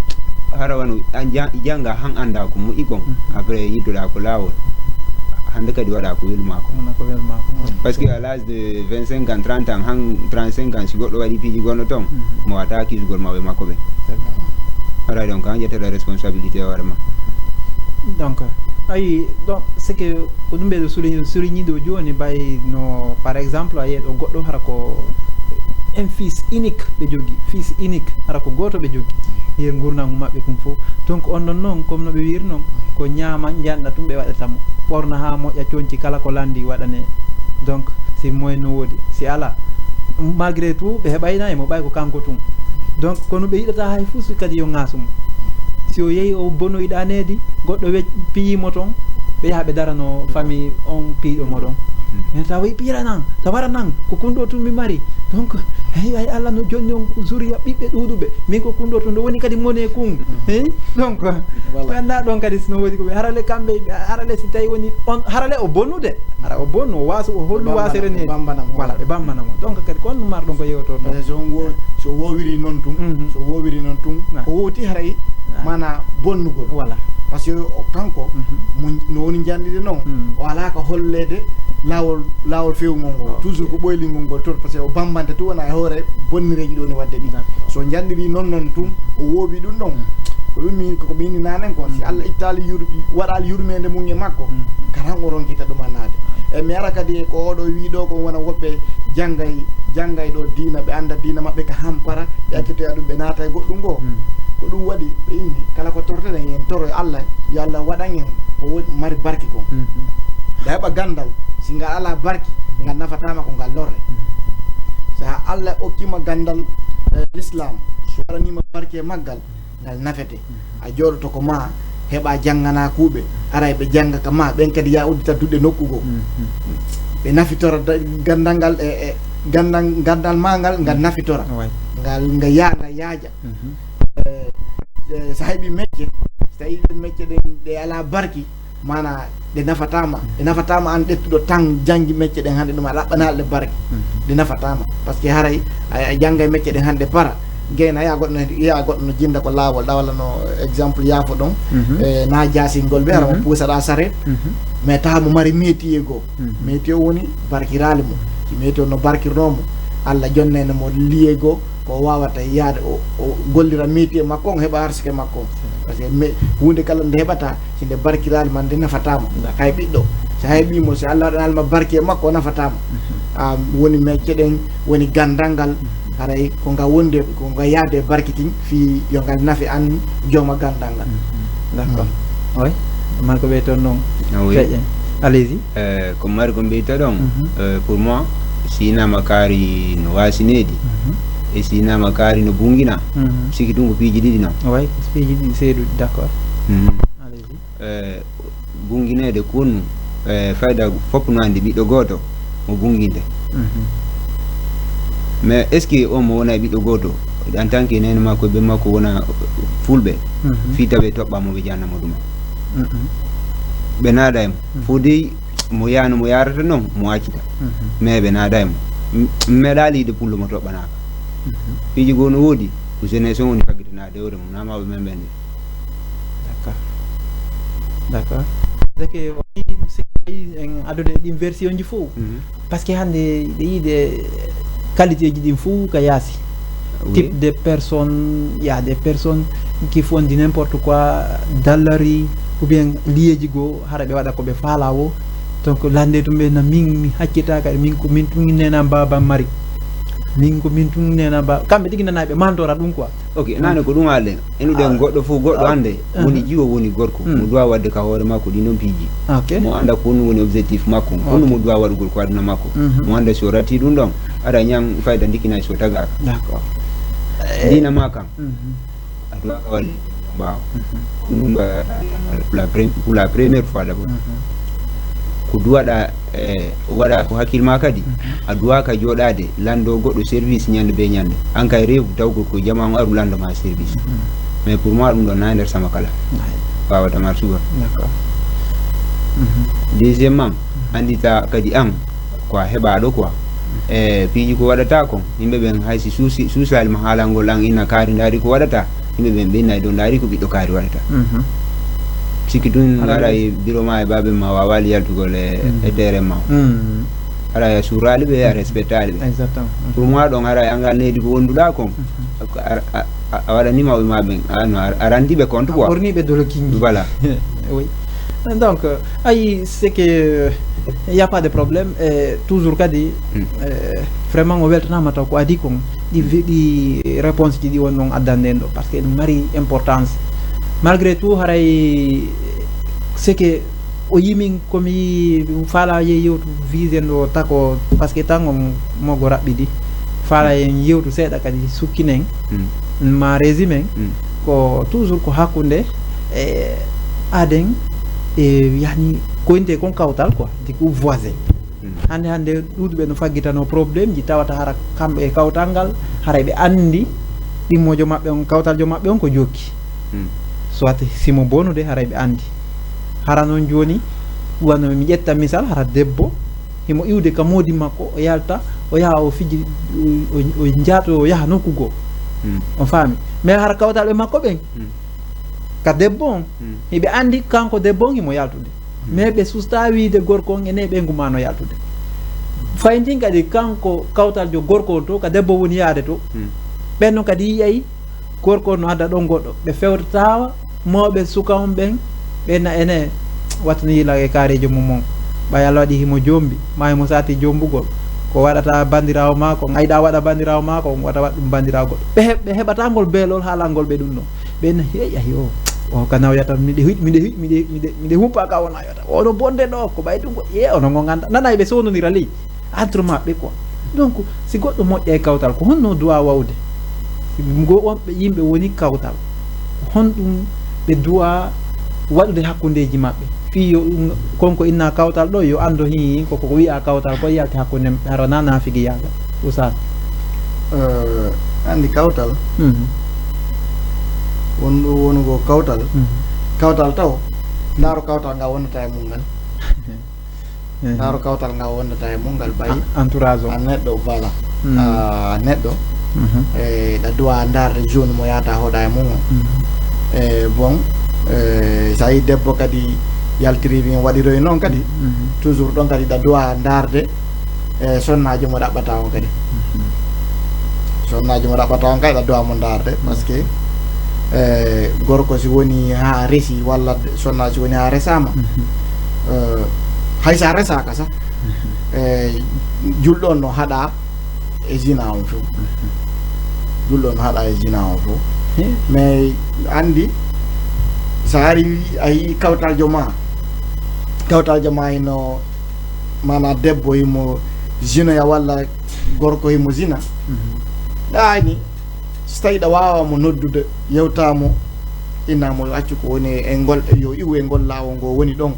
hara wano a ja-, janga han anda ko moƴƴi kon. Après yiltoɗa ko laawol. Hande kadi waɗa ko welu ma ko. Wona ko welu ma ko. Parce que à l'âge de vingt-cinq ans, trente ans, han trente-cinq ans, si goɗɗo waɗi piiji gonɗo ton, mo wata kisugol mawɓe makko ɓe. C'est vrai. Haray ɗon kan ƴettata responsabilité hoore ma. Donc, ayi, donc, c'est que ko ɗum ɓe ɗo souligné, souligné ɗo jooni, bay no, par exemple, a yiyat ɗo goɗɗo hara ko un fils unique ɓe jogi, fils unique, hara ko gooto ɓe jogi. Yer ngurndangu maɓɓe kum fof. Donc, on ɗon noon, comme no ɓe wiiri noon, ko ñaama, njanɗa tum ɓe waɗata mo. Ɓorna haa moƴƴa, conci kala ko lanndi waɗane. Donc, si moyen no woodi, si ala, malgré tout, ɓe heɓayna e mo, ɓay ko kanko tun. Donc, kono ɓe yiɗata hay fuu si kadi yo ŋaasu mo. Si o yehi o bonoyi ɗaneedi, goɗɗo we-, piyii mo ton, ɓe yaha ɓe darano famille on piiɗo mo ɗon. Mais tawa i piyira nan, tawa wara nan, ko kun ɗo tun mi mari. Donc, hey, ay Allah no jonni on ko zuriya ɓiɓɓe ɗuuɗuɓe. Min ko kun ɗo tun ɗo woni kadi mone kun. Hey, donc, mi annda ɗon kadi sino woodi ko ɓe harale kamɓe, harale si tawi woni on, harale o bonude. Hara o bonno, o waasu, o hollu waasere nde. Voilà, ɓe bambana mo. Donc, kadi ko on marɗon ko yewtoto ɗon. Eh, so on wo-, so woowiri noon tun, so woowiri noon tun, o wooti haray mana bonnugol. Voilà. Parce que o, kanko, mo, no woni njanɗude noon, o alaa ko holleede laawol, laawol fewngol ngol. Toujours ko ɓoylingol ngol toon, parce que o bambante tun wona e hoore bonnireeji ɗo woni waɗde ɗi. D'accord. So njanɗiri noon noon tun, o woowi ɗum ɗon. Ko ɗum mi, ko mi inni nanen kon, si Allah ittaali yur-, waɗaali yurmeende mum e makko, karan o ronkita ɗum annaade. E mi ara kadi ko oɗo wii ɗo ko wona woɓɓe janngay, janngay ɗo diina, ɓe annda diina maɓɓe ka hampara, ɓe accitoya ɗum, ɓe naata e goɗɗum goo. Ko ɗum waɗi ɓe inni, kala ko torten en, en toro e Allah, yo Allah waɗan en ko woni mari barki kon. Nda heɓa ganndal, si ngal alaa barki, ngal nafataama ko ngal lorre. So Allah okkima ganndal, eh, l'islam, so waɗanima barki e maggal, ngal nafete. A jooɗoto ko ma, heɓa janngana kuuɓe, aray ɓe jannga ka ma, ɓen kadi ya uddita duɗe nokku goo. Ɓe nafitora da-, ganndal ngal, e, e, ganndal, ganndal ma ngal, ngal nafitora. Ngal, nga ya-, nga yaaja. Eh, eh, so a heɓi mecce, so tawi ɗen mecce ɗen ɗe alaa barki, mana ɗe nafataama, ɗe nafataama an ƴettuɗo tan janngi mecce ɗen hannde ɗum a ɗaɓɓanaali ɗe barki, ɗe nafataama. Parce que haray a, a janngay mecce ɗen hannde para, gayna ya goɗɗo no, ya goɗɗo no jinnda ko laawol ɗa walla no exemple yaafo ɗon, eh, na jaasingol ɓe, hara mo puusaɗa saret, mais tawa mo mari métier goo. Métier o woni barkiraali mo. Si métier o no barkirnoo mo, Allah jonnayno mo liye goo, ko o waawata yaade o, o gollira métier makko on, heɓa arsike makko on. Parce que me-, huunde kala nde heɓata, si nde barkiraali ma, nde nafataama. Hay ɓiɗɗo, si a heɓii mo, si Allah waɗanaali ma barke e makko, o nafataama. A woni mecce ɗen, woni ganndal ngal, haray ko nga wonde, ko nga yaade e barke kin, fii yo ngal nafe an jooma ganndal ngal. D'accord. Oui. Marko ɓe toon noon. Ah oui. Feƴƴe. Allez-y. Eh, ko mari ko mbiyta ɗon, eh, pour moi, si nama kaari no waasi needi, e si nama kaari no bungina, siki ɗum ko piiji ɗiɗi non. Way, ko piiji ɗiɗi seeduɗi, d'accord. Allez-y. Eh, bungineede ko honɗum, eh, fayda fof no anndi ɓiɗɗo gooto mo bunginde. Mais est-ce que on mo wona e ɓiɗɗo gooto, En tant que nene makko, ɓe makko wona fulɓe, fii tawi toɓɓa mo ɓe janna mo ɗuma. Ɓe naada e mo. Fo dey mo yaano mo yaarata noon, mo accita. Mais ɓe naada e mo. M-, meeɗaali yiide pullo mo toɓɓanaaka. Piiji goo no woodi, ko jeunesse on woni faggitanaade hoore mum, naa mawɓe men ɓen de. D'accord. D'accord. Deke o yiɗi, si en adude ɗin version ji fof. Parce que hannde ɗe yiide qualité ji ɗin fof ka yaasi. Oui. Type de personne, il y a des personnes qui font du n'importe quoi, dallari, ou bien liyeeji goo, hara ɓe waɗa ko ɓe faala wo. Donc, lande tum ɓe na min, mi haccita kadi, min ko min tun nena baba mari. Min ko min tun nena ba-, kamɓe tigi nana ɓe mantora ɗum quoi. Ok, nane ko ɗum haalɗen. Eno ɗen goɗɗo fof, goɗɗo hannde woni jiwo, woni gorko. Mo duwa waɗde ka hoore makko ɗin ɗon piiji. Ok. Mo annda ko honɗum woni objectif makko. Honɗum mo duwa waɗugol ko aduna makko. Mo annda si o ratti ɗum ɗon, aɗa ñan fayda ndikkinay si o tagaaka. D'accord. Diina ma kan. A duwa ka waɗi mbaawa. Ɗum ɗo pour la pre-, pour la première fois d'abord. Ko duwaɗa, eh, waɗa ko hakkil ma kadi. A duwaka jooɗaade lanndo goɗɗo service ñande be ñande. An kay reewu tawgol ko jama on aru lanndo ma service. Mais pour moi ɗum ɗo na e nder sama kala. Waawa tamar suba. D'accord. Deuxièmement, anndita kadi an ko a heɓaaɗo quoi. E piiji ko waɗata kon, yimɓe ɓen hay si suusi, suusaali ma haalangol an ina kaari ndaari ko waɗata, yimɓe ɓen ɓe ina e ɗon ndaari ko ɓiɗɗo kaari waɗata. Sikki tun aɗa e biro ma e baaɓe ma waawaali yaltugol e, e terrain ma o. Aɗa a suuraali ɓe, a respectaali ɓe. Exactement. Pour moi ɗon aɗa e angal needi ko wonduɗa kon. A, a, a, a waɗani mawɓe ma ɓen, a, no, a, a randi ɓe compte quoi. Ɓorni ɓe dolo kingi. Voilà. Oui. Donc, euh, ayi, c'est que, euh, y a pas de problème. Euh, toujours kadi, euh, vraiment, o weltanama taw ko adi kon. Ɗi vi-, ɗi réponse ji ɗi won ɗon addande en ɗo, parce que ɗum mari importance. Malgré tout, haray, c'est que o yimin ko mi faala ye yewtu vise ɗo tako, parce que tango mogo raɓɓiɗi. Faala en yewtu seeɗa kadi sukkinen, ma résumé, ko toujours ko hakkunde, e, aden, e, yani, koynte kon kawtal quoi, du coup voisin. Hannde, hannde ɗuuɗuɓe no faggitano problème ji, tawata hara kamɓe e kawtal ngal, haray ɓe anndi ɗimmojo maɓɓe on, kawtaljo maɓɓe on ko jokki. Soit simo bonude, haray ɓe anndi. Hara noon jooni, wano mi ƴetta misal, hara debbo, himo iwde ka moodi makko, o yalta, o yaha o fiji, o, o, o jaato, o yaha nokku goo. On faami? Mais hara kawtalɓe makko ɓen, ka debbo on, hiɓe anndi kanko debbo on himo yaltude. Mais ɓe susta wiide gorko on e ne ɓeyngu ma no yaltude. Fayin tin kadi kanko kawtaljo gorko on to, ka debbo woni yaade to. Ɓen non kadi yi'ay gorko on no adda ɗon goɗɗo. Ɓe fewtatawa, mawɓe suka on ɓen, ɓe na ene, wattu no yila e kaareejo mum on. Ɓay Allah waɗi himo jombi, ma himo sati jombugol. Ko waɗata bandiraawo maako, ngayɗa waɗa bandiraawo maako, on wata waɗ ɗum bandiraawo goɗɗo. Ɓe he-, ɓe heɓata ngol beelol haalangol ɓe ɗum ɗon. Ɓe na, "Hey, ayo, o ka nawyata, miɗe hu-, miɗe hu-, miɗe, miɗe, miɗe humpa ka o naywata. Ono bonde ɗo, ko ɓay ɗum ko, ye, ono ngo ngannda." Nanay ɓe sownondira ley, entre maɓɓe quoi. Donc, si goɗɗo moƴƴa e kawtal, ko honno duwa wawde? Si go wonɓe yimɓe woni kawtal, ko honɗum ɓe duwa waɗude hakkundeeji maɓɓe? Fii yo ɗum, kon ko inna kawtal ɗo, yo anndo hin ko, ko wi'a kawtal, ko yalti hakkunde maɓɓe, hara na naafigi yaaga. Oustaz. Eh, anndi kawtal, won ɗo wonugol kawtal, kawtal taw, ndaaro kawtal ngal wonnata e mum ngal. Ndaaro kawtal ngal wonnata e mum ngal ɓay. A, entourage o. A neɗɗo, voilà. A neɗɗo, eh, ɗa duwa ndaarde jeune mo yahata hoɗa e mum o. Eh, bon, eh, so a yi debbo kadi yaltiri min waɗiroy noon kadi, toujours ɗon kadi ɗa duwa ndaarde e sonnaajo mo ɗaɓɓata on kadi. Sonnaajo mo ɗaɓɓata on kadi, a duwa mo ndaarde, parce que, eh, gorko si woni haa resi, walla sonnaajo si woni haa resaama, eh, hay so a resaaka sah, eh, julɗo on no haɗa e zina on fof. Julɗo on no haɗa e zina on fof. Mais anndi, so a ari a yii kawtaljo ma, kawtaljo ma hino, maanaa debbo himo zinoya walla gorko himo zina. Ɗaani, so tawi ɗa waawa mo noddude, yewta mo, inna mo yo accu ko woni e ngol, yo iwu e ngol laawol ngol woni ɗon.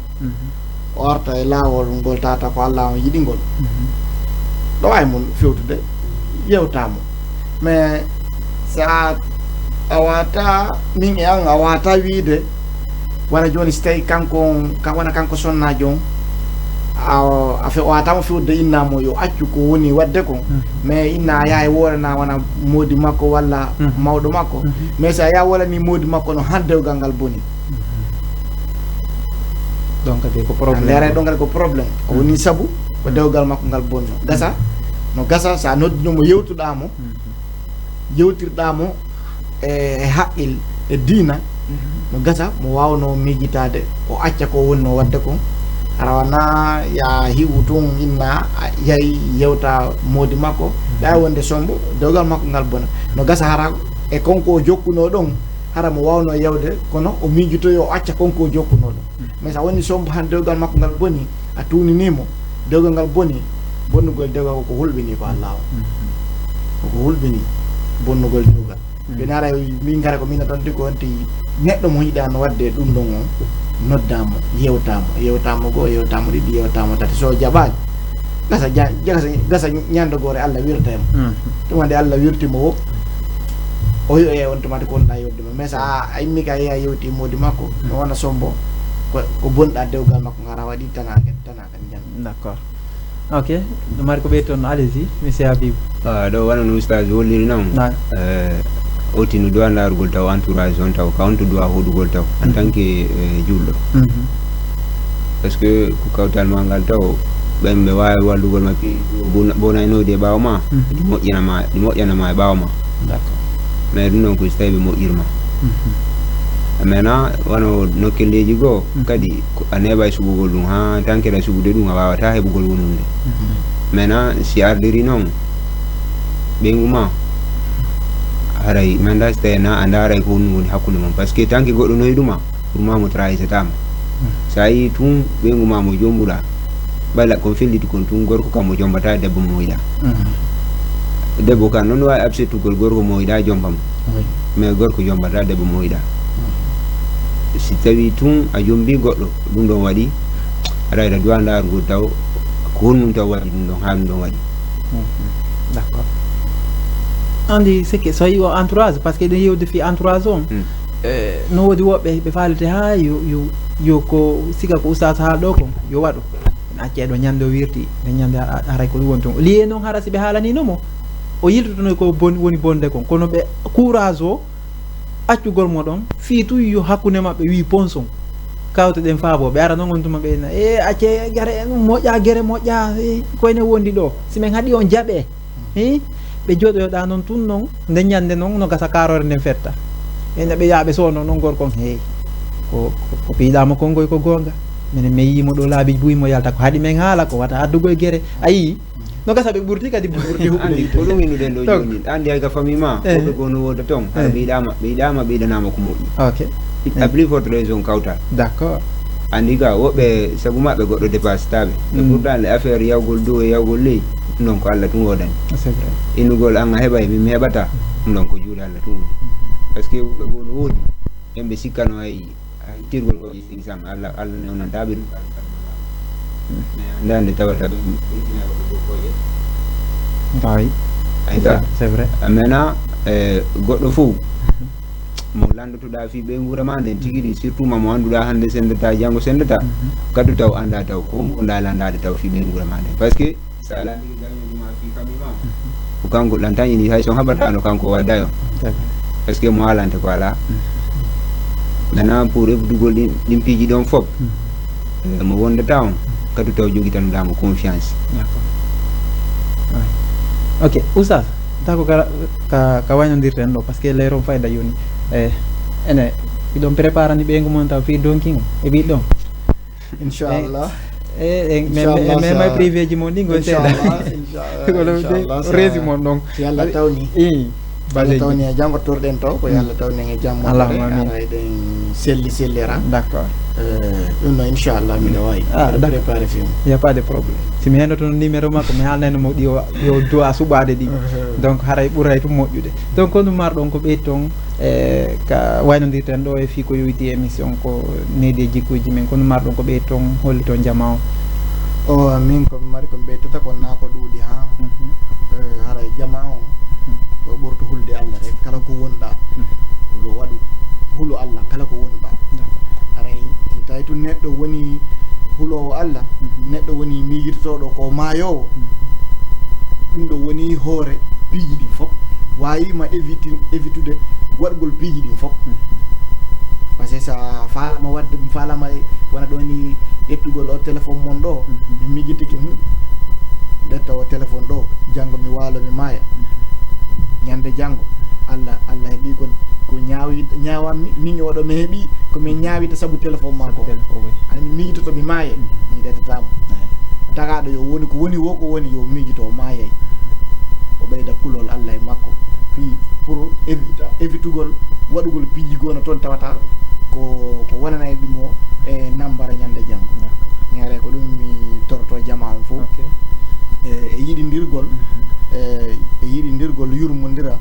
O arta e laawol ngol tata ko Alla on yiɗi ngol. Ɗo waawi mo fewtude, yewta mo. Mais Si a a wata min e an a wata wiide wona joni si tawi kanko on ka wona kanko sonnaajo on a a fe o watama fewde inna mo yo accu ko woni wadde ko mais inna a yaha e worana wona moodi makko walla mawɗo makko mais si a yaha wolani moodi makko no han dewgal ngal boni ɗon kadi ko problème leeray ɗon kadi ko problème ko woni sabu ko dewgal makko ngal bonno gasa no gasa sa noddinomo yewtuɗamo yewtirɗamo e e haqqil e diina no gasa mo wawno miijitade o acca ko wonno wadde ko hara wona ya hiwu tun inna yahi yewta moodi makko ɓay wonde sombo dewgal makko ngal bona no gasa hara e konko o jokkuno ɗon hara mo wawno yewde kono o miijitoyi o acca konko o jokkuno ɗon mais sa woni sombo han dewgal makko ngal boni a tuuninimo dewgal ngal boni bonnugol dewgal koko hulɓini ko allahu koko hulɓini bonnugol dewgal ɓe nara min gara ko mina tan ko wonti neɗɗo mo yiɗa no wadde ɗum ɗon o noddamo yewtamo yewtamo goo yewtamo ɗiɗi yewtamo tati so jaɓali gasa gasa gasa ñande goore allah wirta e mo ɗum wonde allah wirtimo o o yoye on tomati ko wonɗa yewde mo mais sa a immi ka yeeya yewti moodi makko no wona sombo ko bonɗa dewgal makko gara waɗi tana tana kan ñande d'accord ok mari ko ɓeydi toon allez-y monsieur habib ɗo wano no oustage holliri noon oti no duwa ndarugol taw entourage on taw ka on to duwa hoɗugol taw en tant que julɗo parce que ko kawtal ma ngal taw ɓen ɓe wawi wallugol ma pi bonaynoyde e ɓawa ma ɗi moƴƴanama ɗi moƴƴanama e ɓawa ma mais ɗum noon ko so tawi ɓe moƴƴirma maintenant wano nokkelleji goo kadi a neeɓa e suɓugol ɗum ha tankere a suɓude ɗum a wawata heɓugol wonunde maintenant si ardiri noon ɓeygu ma haray manda si tawi na a ndaray ko honɗum woni hakkunde mon par ce que tanke goɗɗo noyi ɗuma pour ma mo trahisetama sa yi tun ɓeygu ma mo jomɓuɗa ɓayla kon felliti kon tun gorko kam mo jombata debbo mo yiɗa debbo kam noon wawi absettugol gorko mo yiɗa jombam mais gorko jombata debbo mo yiɗa si tawi tun a jombi goɗɗo ɗum ɗon waɗi aɗa waɗa duwa ndarugol taw ko honɗum taw waɗi ɗum ɗon ha ɗum ɗon waɗi d'accord andi seke so yi o entourage par ce que eɗen yewde fi entourage on no woodi woɓɓe ɓe faalete ha yo yo yo ko siga ko oustas haal ɗo kon yo waɗu en acca ɗo ñande o wirti nde ñande haray ko ɗum woni toon liye noon hara si ɓe haalanino mo o yiltotono ko bon woni bonde kon kono ɓe courage o accugol mo ɗon fii tun yo hakkunde maɓɓe wi ponson kawte ɗen faabo ɓe ara noon on tuma ɓe na e acce gere moƴƴa gere moƴƴa koyne wondi ɗo si min haɗi on jaɓe ɓe jooɗoyoɗa noon tun noon nde ñande noon no gasa karore nden fetta ene ɓe yaaɓe sowno noon gorkon heey ko ko piiɗama kongoy ko goonga minen min yiimo ɗo laabi buy mo yalta ko haɗi min haala ko wata addugol gere a yii no gasa ɓe ɓurti kadi ɓurti huɓɓude ko ɗum innuɗen ɗo joni andi hay ka famille ma woɓɓe goo no wooda toon hara ɓe yiɗama ɓe yiɗama ɓe yiɗanama ko moƴƴi ok à plus forte raison kawtal d'accord andi ga woɓɓe sabu maɓɓe goɗɗo dépasse taɓe e pourtant les affaires yawgol dow e yawgol ley ɗum ɗon ko allah tun woodani c'est vrai innugol an a heɓay min mi heɓata ɗum ɗon ko juuɗe allah tun woni par ce que woɓɓe goo no woodi ɓen ɓe sikkano hay tirgol ko exam allah allah newnanta ɓe ɗum mais andande tawata ɓe ay ayda c'est vrai maintenant goɗɗo fof mo landotoɗa fi ɓe nguura ma nden tigi ɗi surtout ma mo annduɗa hannde sendata janngo sendata kadu taw annda taw ko mo nda landade taw fi ɓe nguura ma nden par ce que sa landiri gañoji ma fi famille ma ko kanko ɗan tan ini hay son haɓatano kanko wadda yo par ce que mo haalante ko ala maintenant pour refdugol ɗin ɗin piiji ɗon fop mo wondata on kadu taw jogitanudamo confiance d'accord ok oustas tako ka ka waynodirten ɗo par ce que leyron fayda yoni e ene hiɗon préparani ɓeygu mon taw fi donki o e ɓiɗɗon inchallah e e memay privé ji mon ɗi goy seeɗa résumé on ɗon yalla tawni baleji tawni e janngo torɗen to ko yalla tawni e jammo Allahumma amin. Ara eɗen selli sellira D'accord. ɗum no inchallah miɗo wawi Ah, d'accord. préparé film Il n'y a pas de problème. Si mi henoto numéro makko mi haalnayno mo ɗi o yo duwa suɓaade ɗi. Donc haray ɓuray tum moƴƴude. Donc ko ɗum marɗon ko ɓeydi toon e ka waynodirten ɗo e fii ko yowiti émission ko needi e jikkuuji men ko ɗum marɗon ko ɓeydi toon holli toon jama o. O min ko mi mari ko mi ɓeytata ko naa ko ɗuuɗi ha haray jama o Ko ɓurto hulde Allah rek, kala ko wonɗa, hulo waɗu, hulo Allah, kala ko wonɗa. Aray, si tawi tun neɗɗo woni huloowo Allah, neɗɗo woni miijitotooɗo ko maayoowo, ɗum ɗo woni hoore piiji ɗin fof. Waawii ma éviti-, évitude waɗgol piiji ɗin fof. Par ce que so a faalaama waɗde, mi faalaama e wona ɗo ni ƴettugol o téléphone mon ɗo, mi miijitike, hmm, ɓetta o téléphone ɗo, janngo mi waalo, mi maaya. Ñande janngo, Allah, Allah heɓi ko, ko ñaawi-, ñaawammi, min e oɗo mi heɓi ko min ñaawita sabu téléphone makko. Sabu téléphone, oui. Ay, mi miijitoto mi maaya, mi ƴettataamo. Tagaaɗo yo woni ko woni wo, ko woni yo miijito o maayay. O ɓeyda kulol Allah e makko. Fii pour évita-, évitugol waɗugol piiji goo no toon tawata ko, ko wonanay ɗum o e nambara ñande janngo. Mi haray ko ɗum mi toroto jamaa on fof. Ok. E, e yiɗindirgol, e, e yiɗindirgol, yurmondira.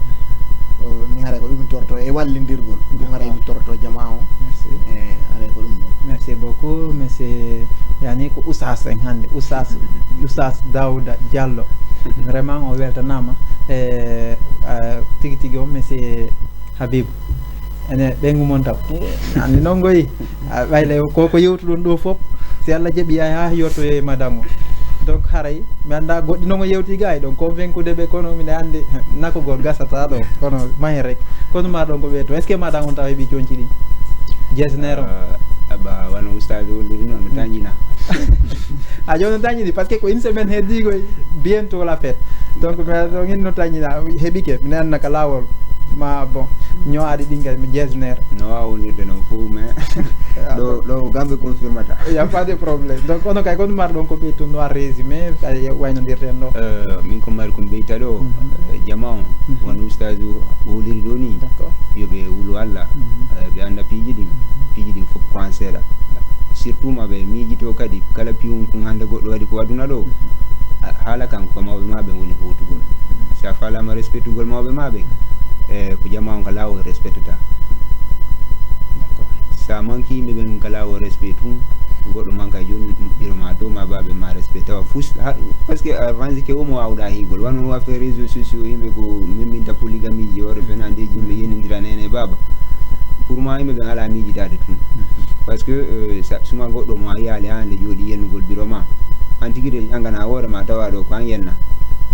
O, mi haray ko ɗum mi toroto e wallindirgol. Ɗum haray mi toroto jamaa on. Merci. E, haray ko ɗum ɗon. Merci beaucoup, monsieur. Yani ko Oustaz en hannde. Oustaz, Oustaz Daouda Diallo. Vraiment, o weltanaama. E, a, tigi tigi o, monsieur Habib. Ene ɓeyngu mon taw. Anndi noon ngoyi. A, ɓayde ko, ko yewtuɗon ɗo fof. Si Allah jaɓi, yahay haa yottoyo e madango. Donc, haray, mi annda goɗɗi noon o yewti gay, donc, convaincude ɓe, kono miɗa anndi nakogol gasata ɗo, kono mahe rek. Kono ma ɗon ko ɓe to. Est-ce que madango on taw heɓi conci ɗi? Jesner o. Ah, aba, wano Oustaz o wondiri noon, no tanjina. A jooni no tanjini, parce que ko une semaine heddi koy, bientôt la fête. Donc, mi ɗon inno tanjina, heɓike, mi nanna ka laawol. Ma, bon, ñowaɗi ɗin kay, mi jesner. No waawi wonirde noon fof, mais ɗo, ɗo ko kamɓe confirmata. Y a pas de problème. Donc, onon kay, kono mar ɗon ko ɓeytu noir résumé, ay, waynondirten ɗo. Euh, min ko mari ko mbeyta ɗo, euh, jama on, wano Oustaz o woliri ɗo ni. D'accord. Yo ɓe wulu Allah, euh, ɓe annda piiji ɗin, piiji ɗin fof ko an seeɗa. Surtout ma ɓe miijito kadi kala piiwun kun hannde goɗɗo waɗi ko aduna ɗo, a-, haala kan ko mawɓe ma ɓen woni hotugol. Si a faalaama respectugol mawɓe ma ɓen, e ko jama on ka laawol respectata. Si a manki yimɓe ɓen ka laawol respect tun, goɗɗo manka jooni ɓiro ma dow ma baaɓe ma respect tawa fus, ha, parce que, euh, vansi ke o mo waawɗa higol. Wano affaire réseaux sociaux, yimɓe ko memminta polygamie ji, hoore fenandeji, yimɓe yenindira nene e baaba. Pour moi, yimɓe ɓen alaa miijitaade tun. Parce que, euh, sa, suma goɗɗo mo a yiyaali haa nde jooɗi yennugol biro ma. An tigi de janngana hoore ma tawa ɗo ko an yenna.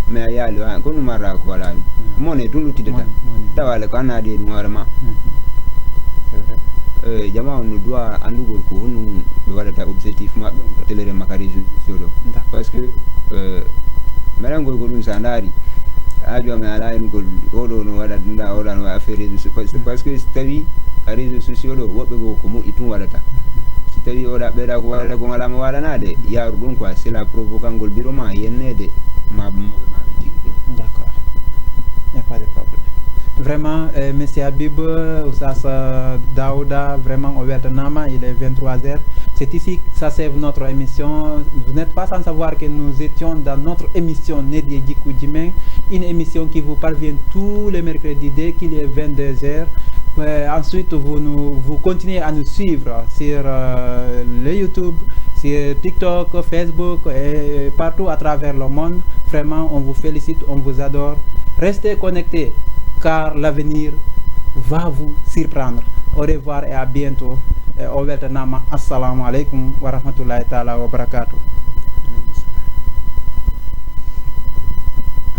Mais a yiyaali o, an, ko ɗum marra ko waɗaani. Mone tun luttidata. Mone, mone. Tawa le ko an naadi e ɗum hoore ma. C'est vrai. Euh, jama on no duwa anndugol ko honno ɓe waɗata objectif maɓɓe on ka téléré ma ka réseaux sociaux ɗo. D'accord. Parce que, euh, meɗen gol ko ɗum sa ndaari, aajo amen alaa hengol oɗo no waɗa ɗum ɗa, oɗa no waɗa affaire réseaux sociaux. Parce, parce que si tawi ka réseaux sociaux ɗo, woɓɓe goo ko moƴƴi tun waɗata. Si tawi oɗa ɓeyɗa ko waɗata ko ngala mo waɗanaade, yaaru ɗum quoi, c'est la provokangol biro ma, yenneede ma, ma, ma ɓe tigi. D'accord. Il n'y a pas de problème. Vraiment, euh, monsieur Habib, euh, Oustaz, euh, Daouda, vraiment, on weltanama, il est vingt-trois heures. C'est ici que s'achève notre émission. Vous n'êtes pas sans savoir que nous étions dans notre émission Nedi e Jikku Jimen, une émission qui vous parvient tous les mercredis dès qu'il est vingt-deux heures. Euh, ensuite, vous nous, vous continuez à nous suivre sur, euh, le YouTube, sur TikTok, Facebook et partout à travers le monde. Vraiment, on vous félicite, on vous adore. Restez connectés, car l'avenir va vous surprendre. Au revoir et à bientôt. E o weltanama. Assalamu alaikum wa rahmatullahi ta'ala wa barakatuh.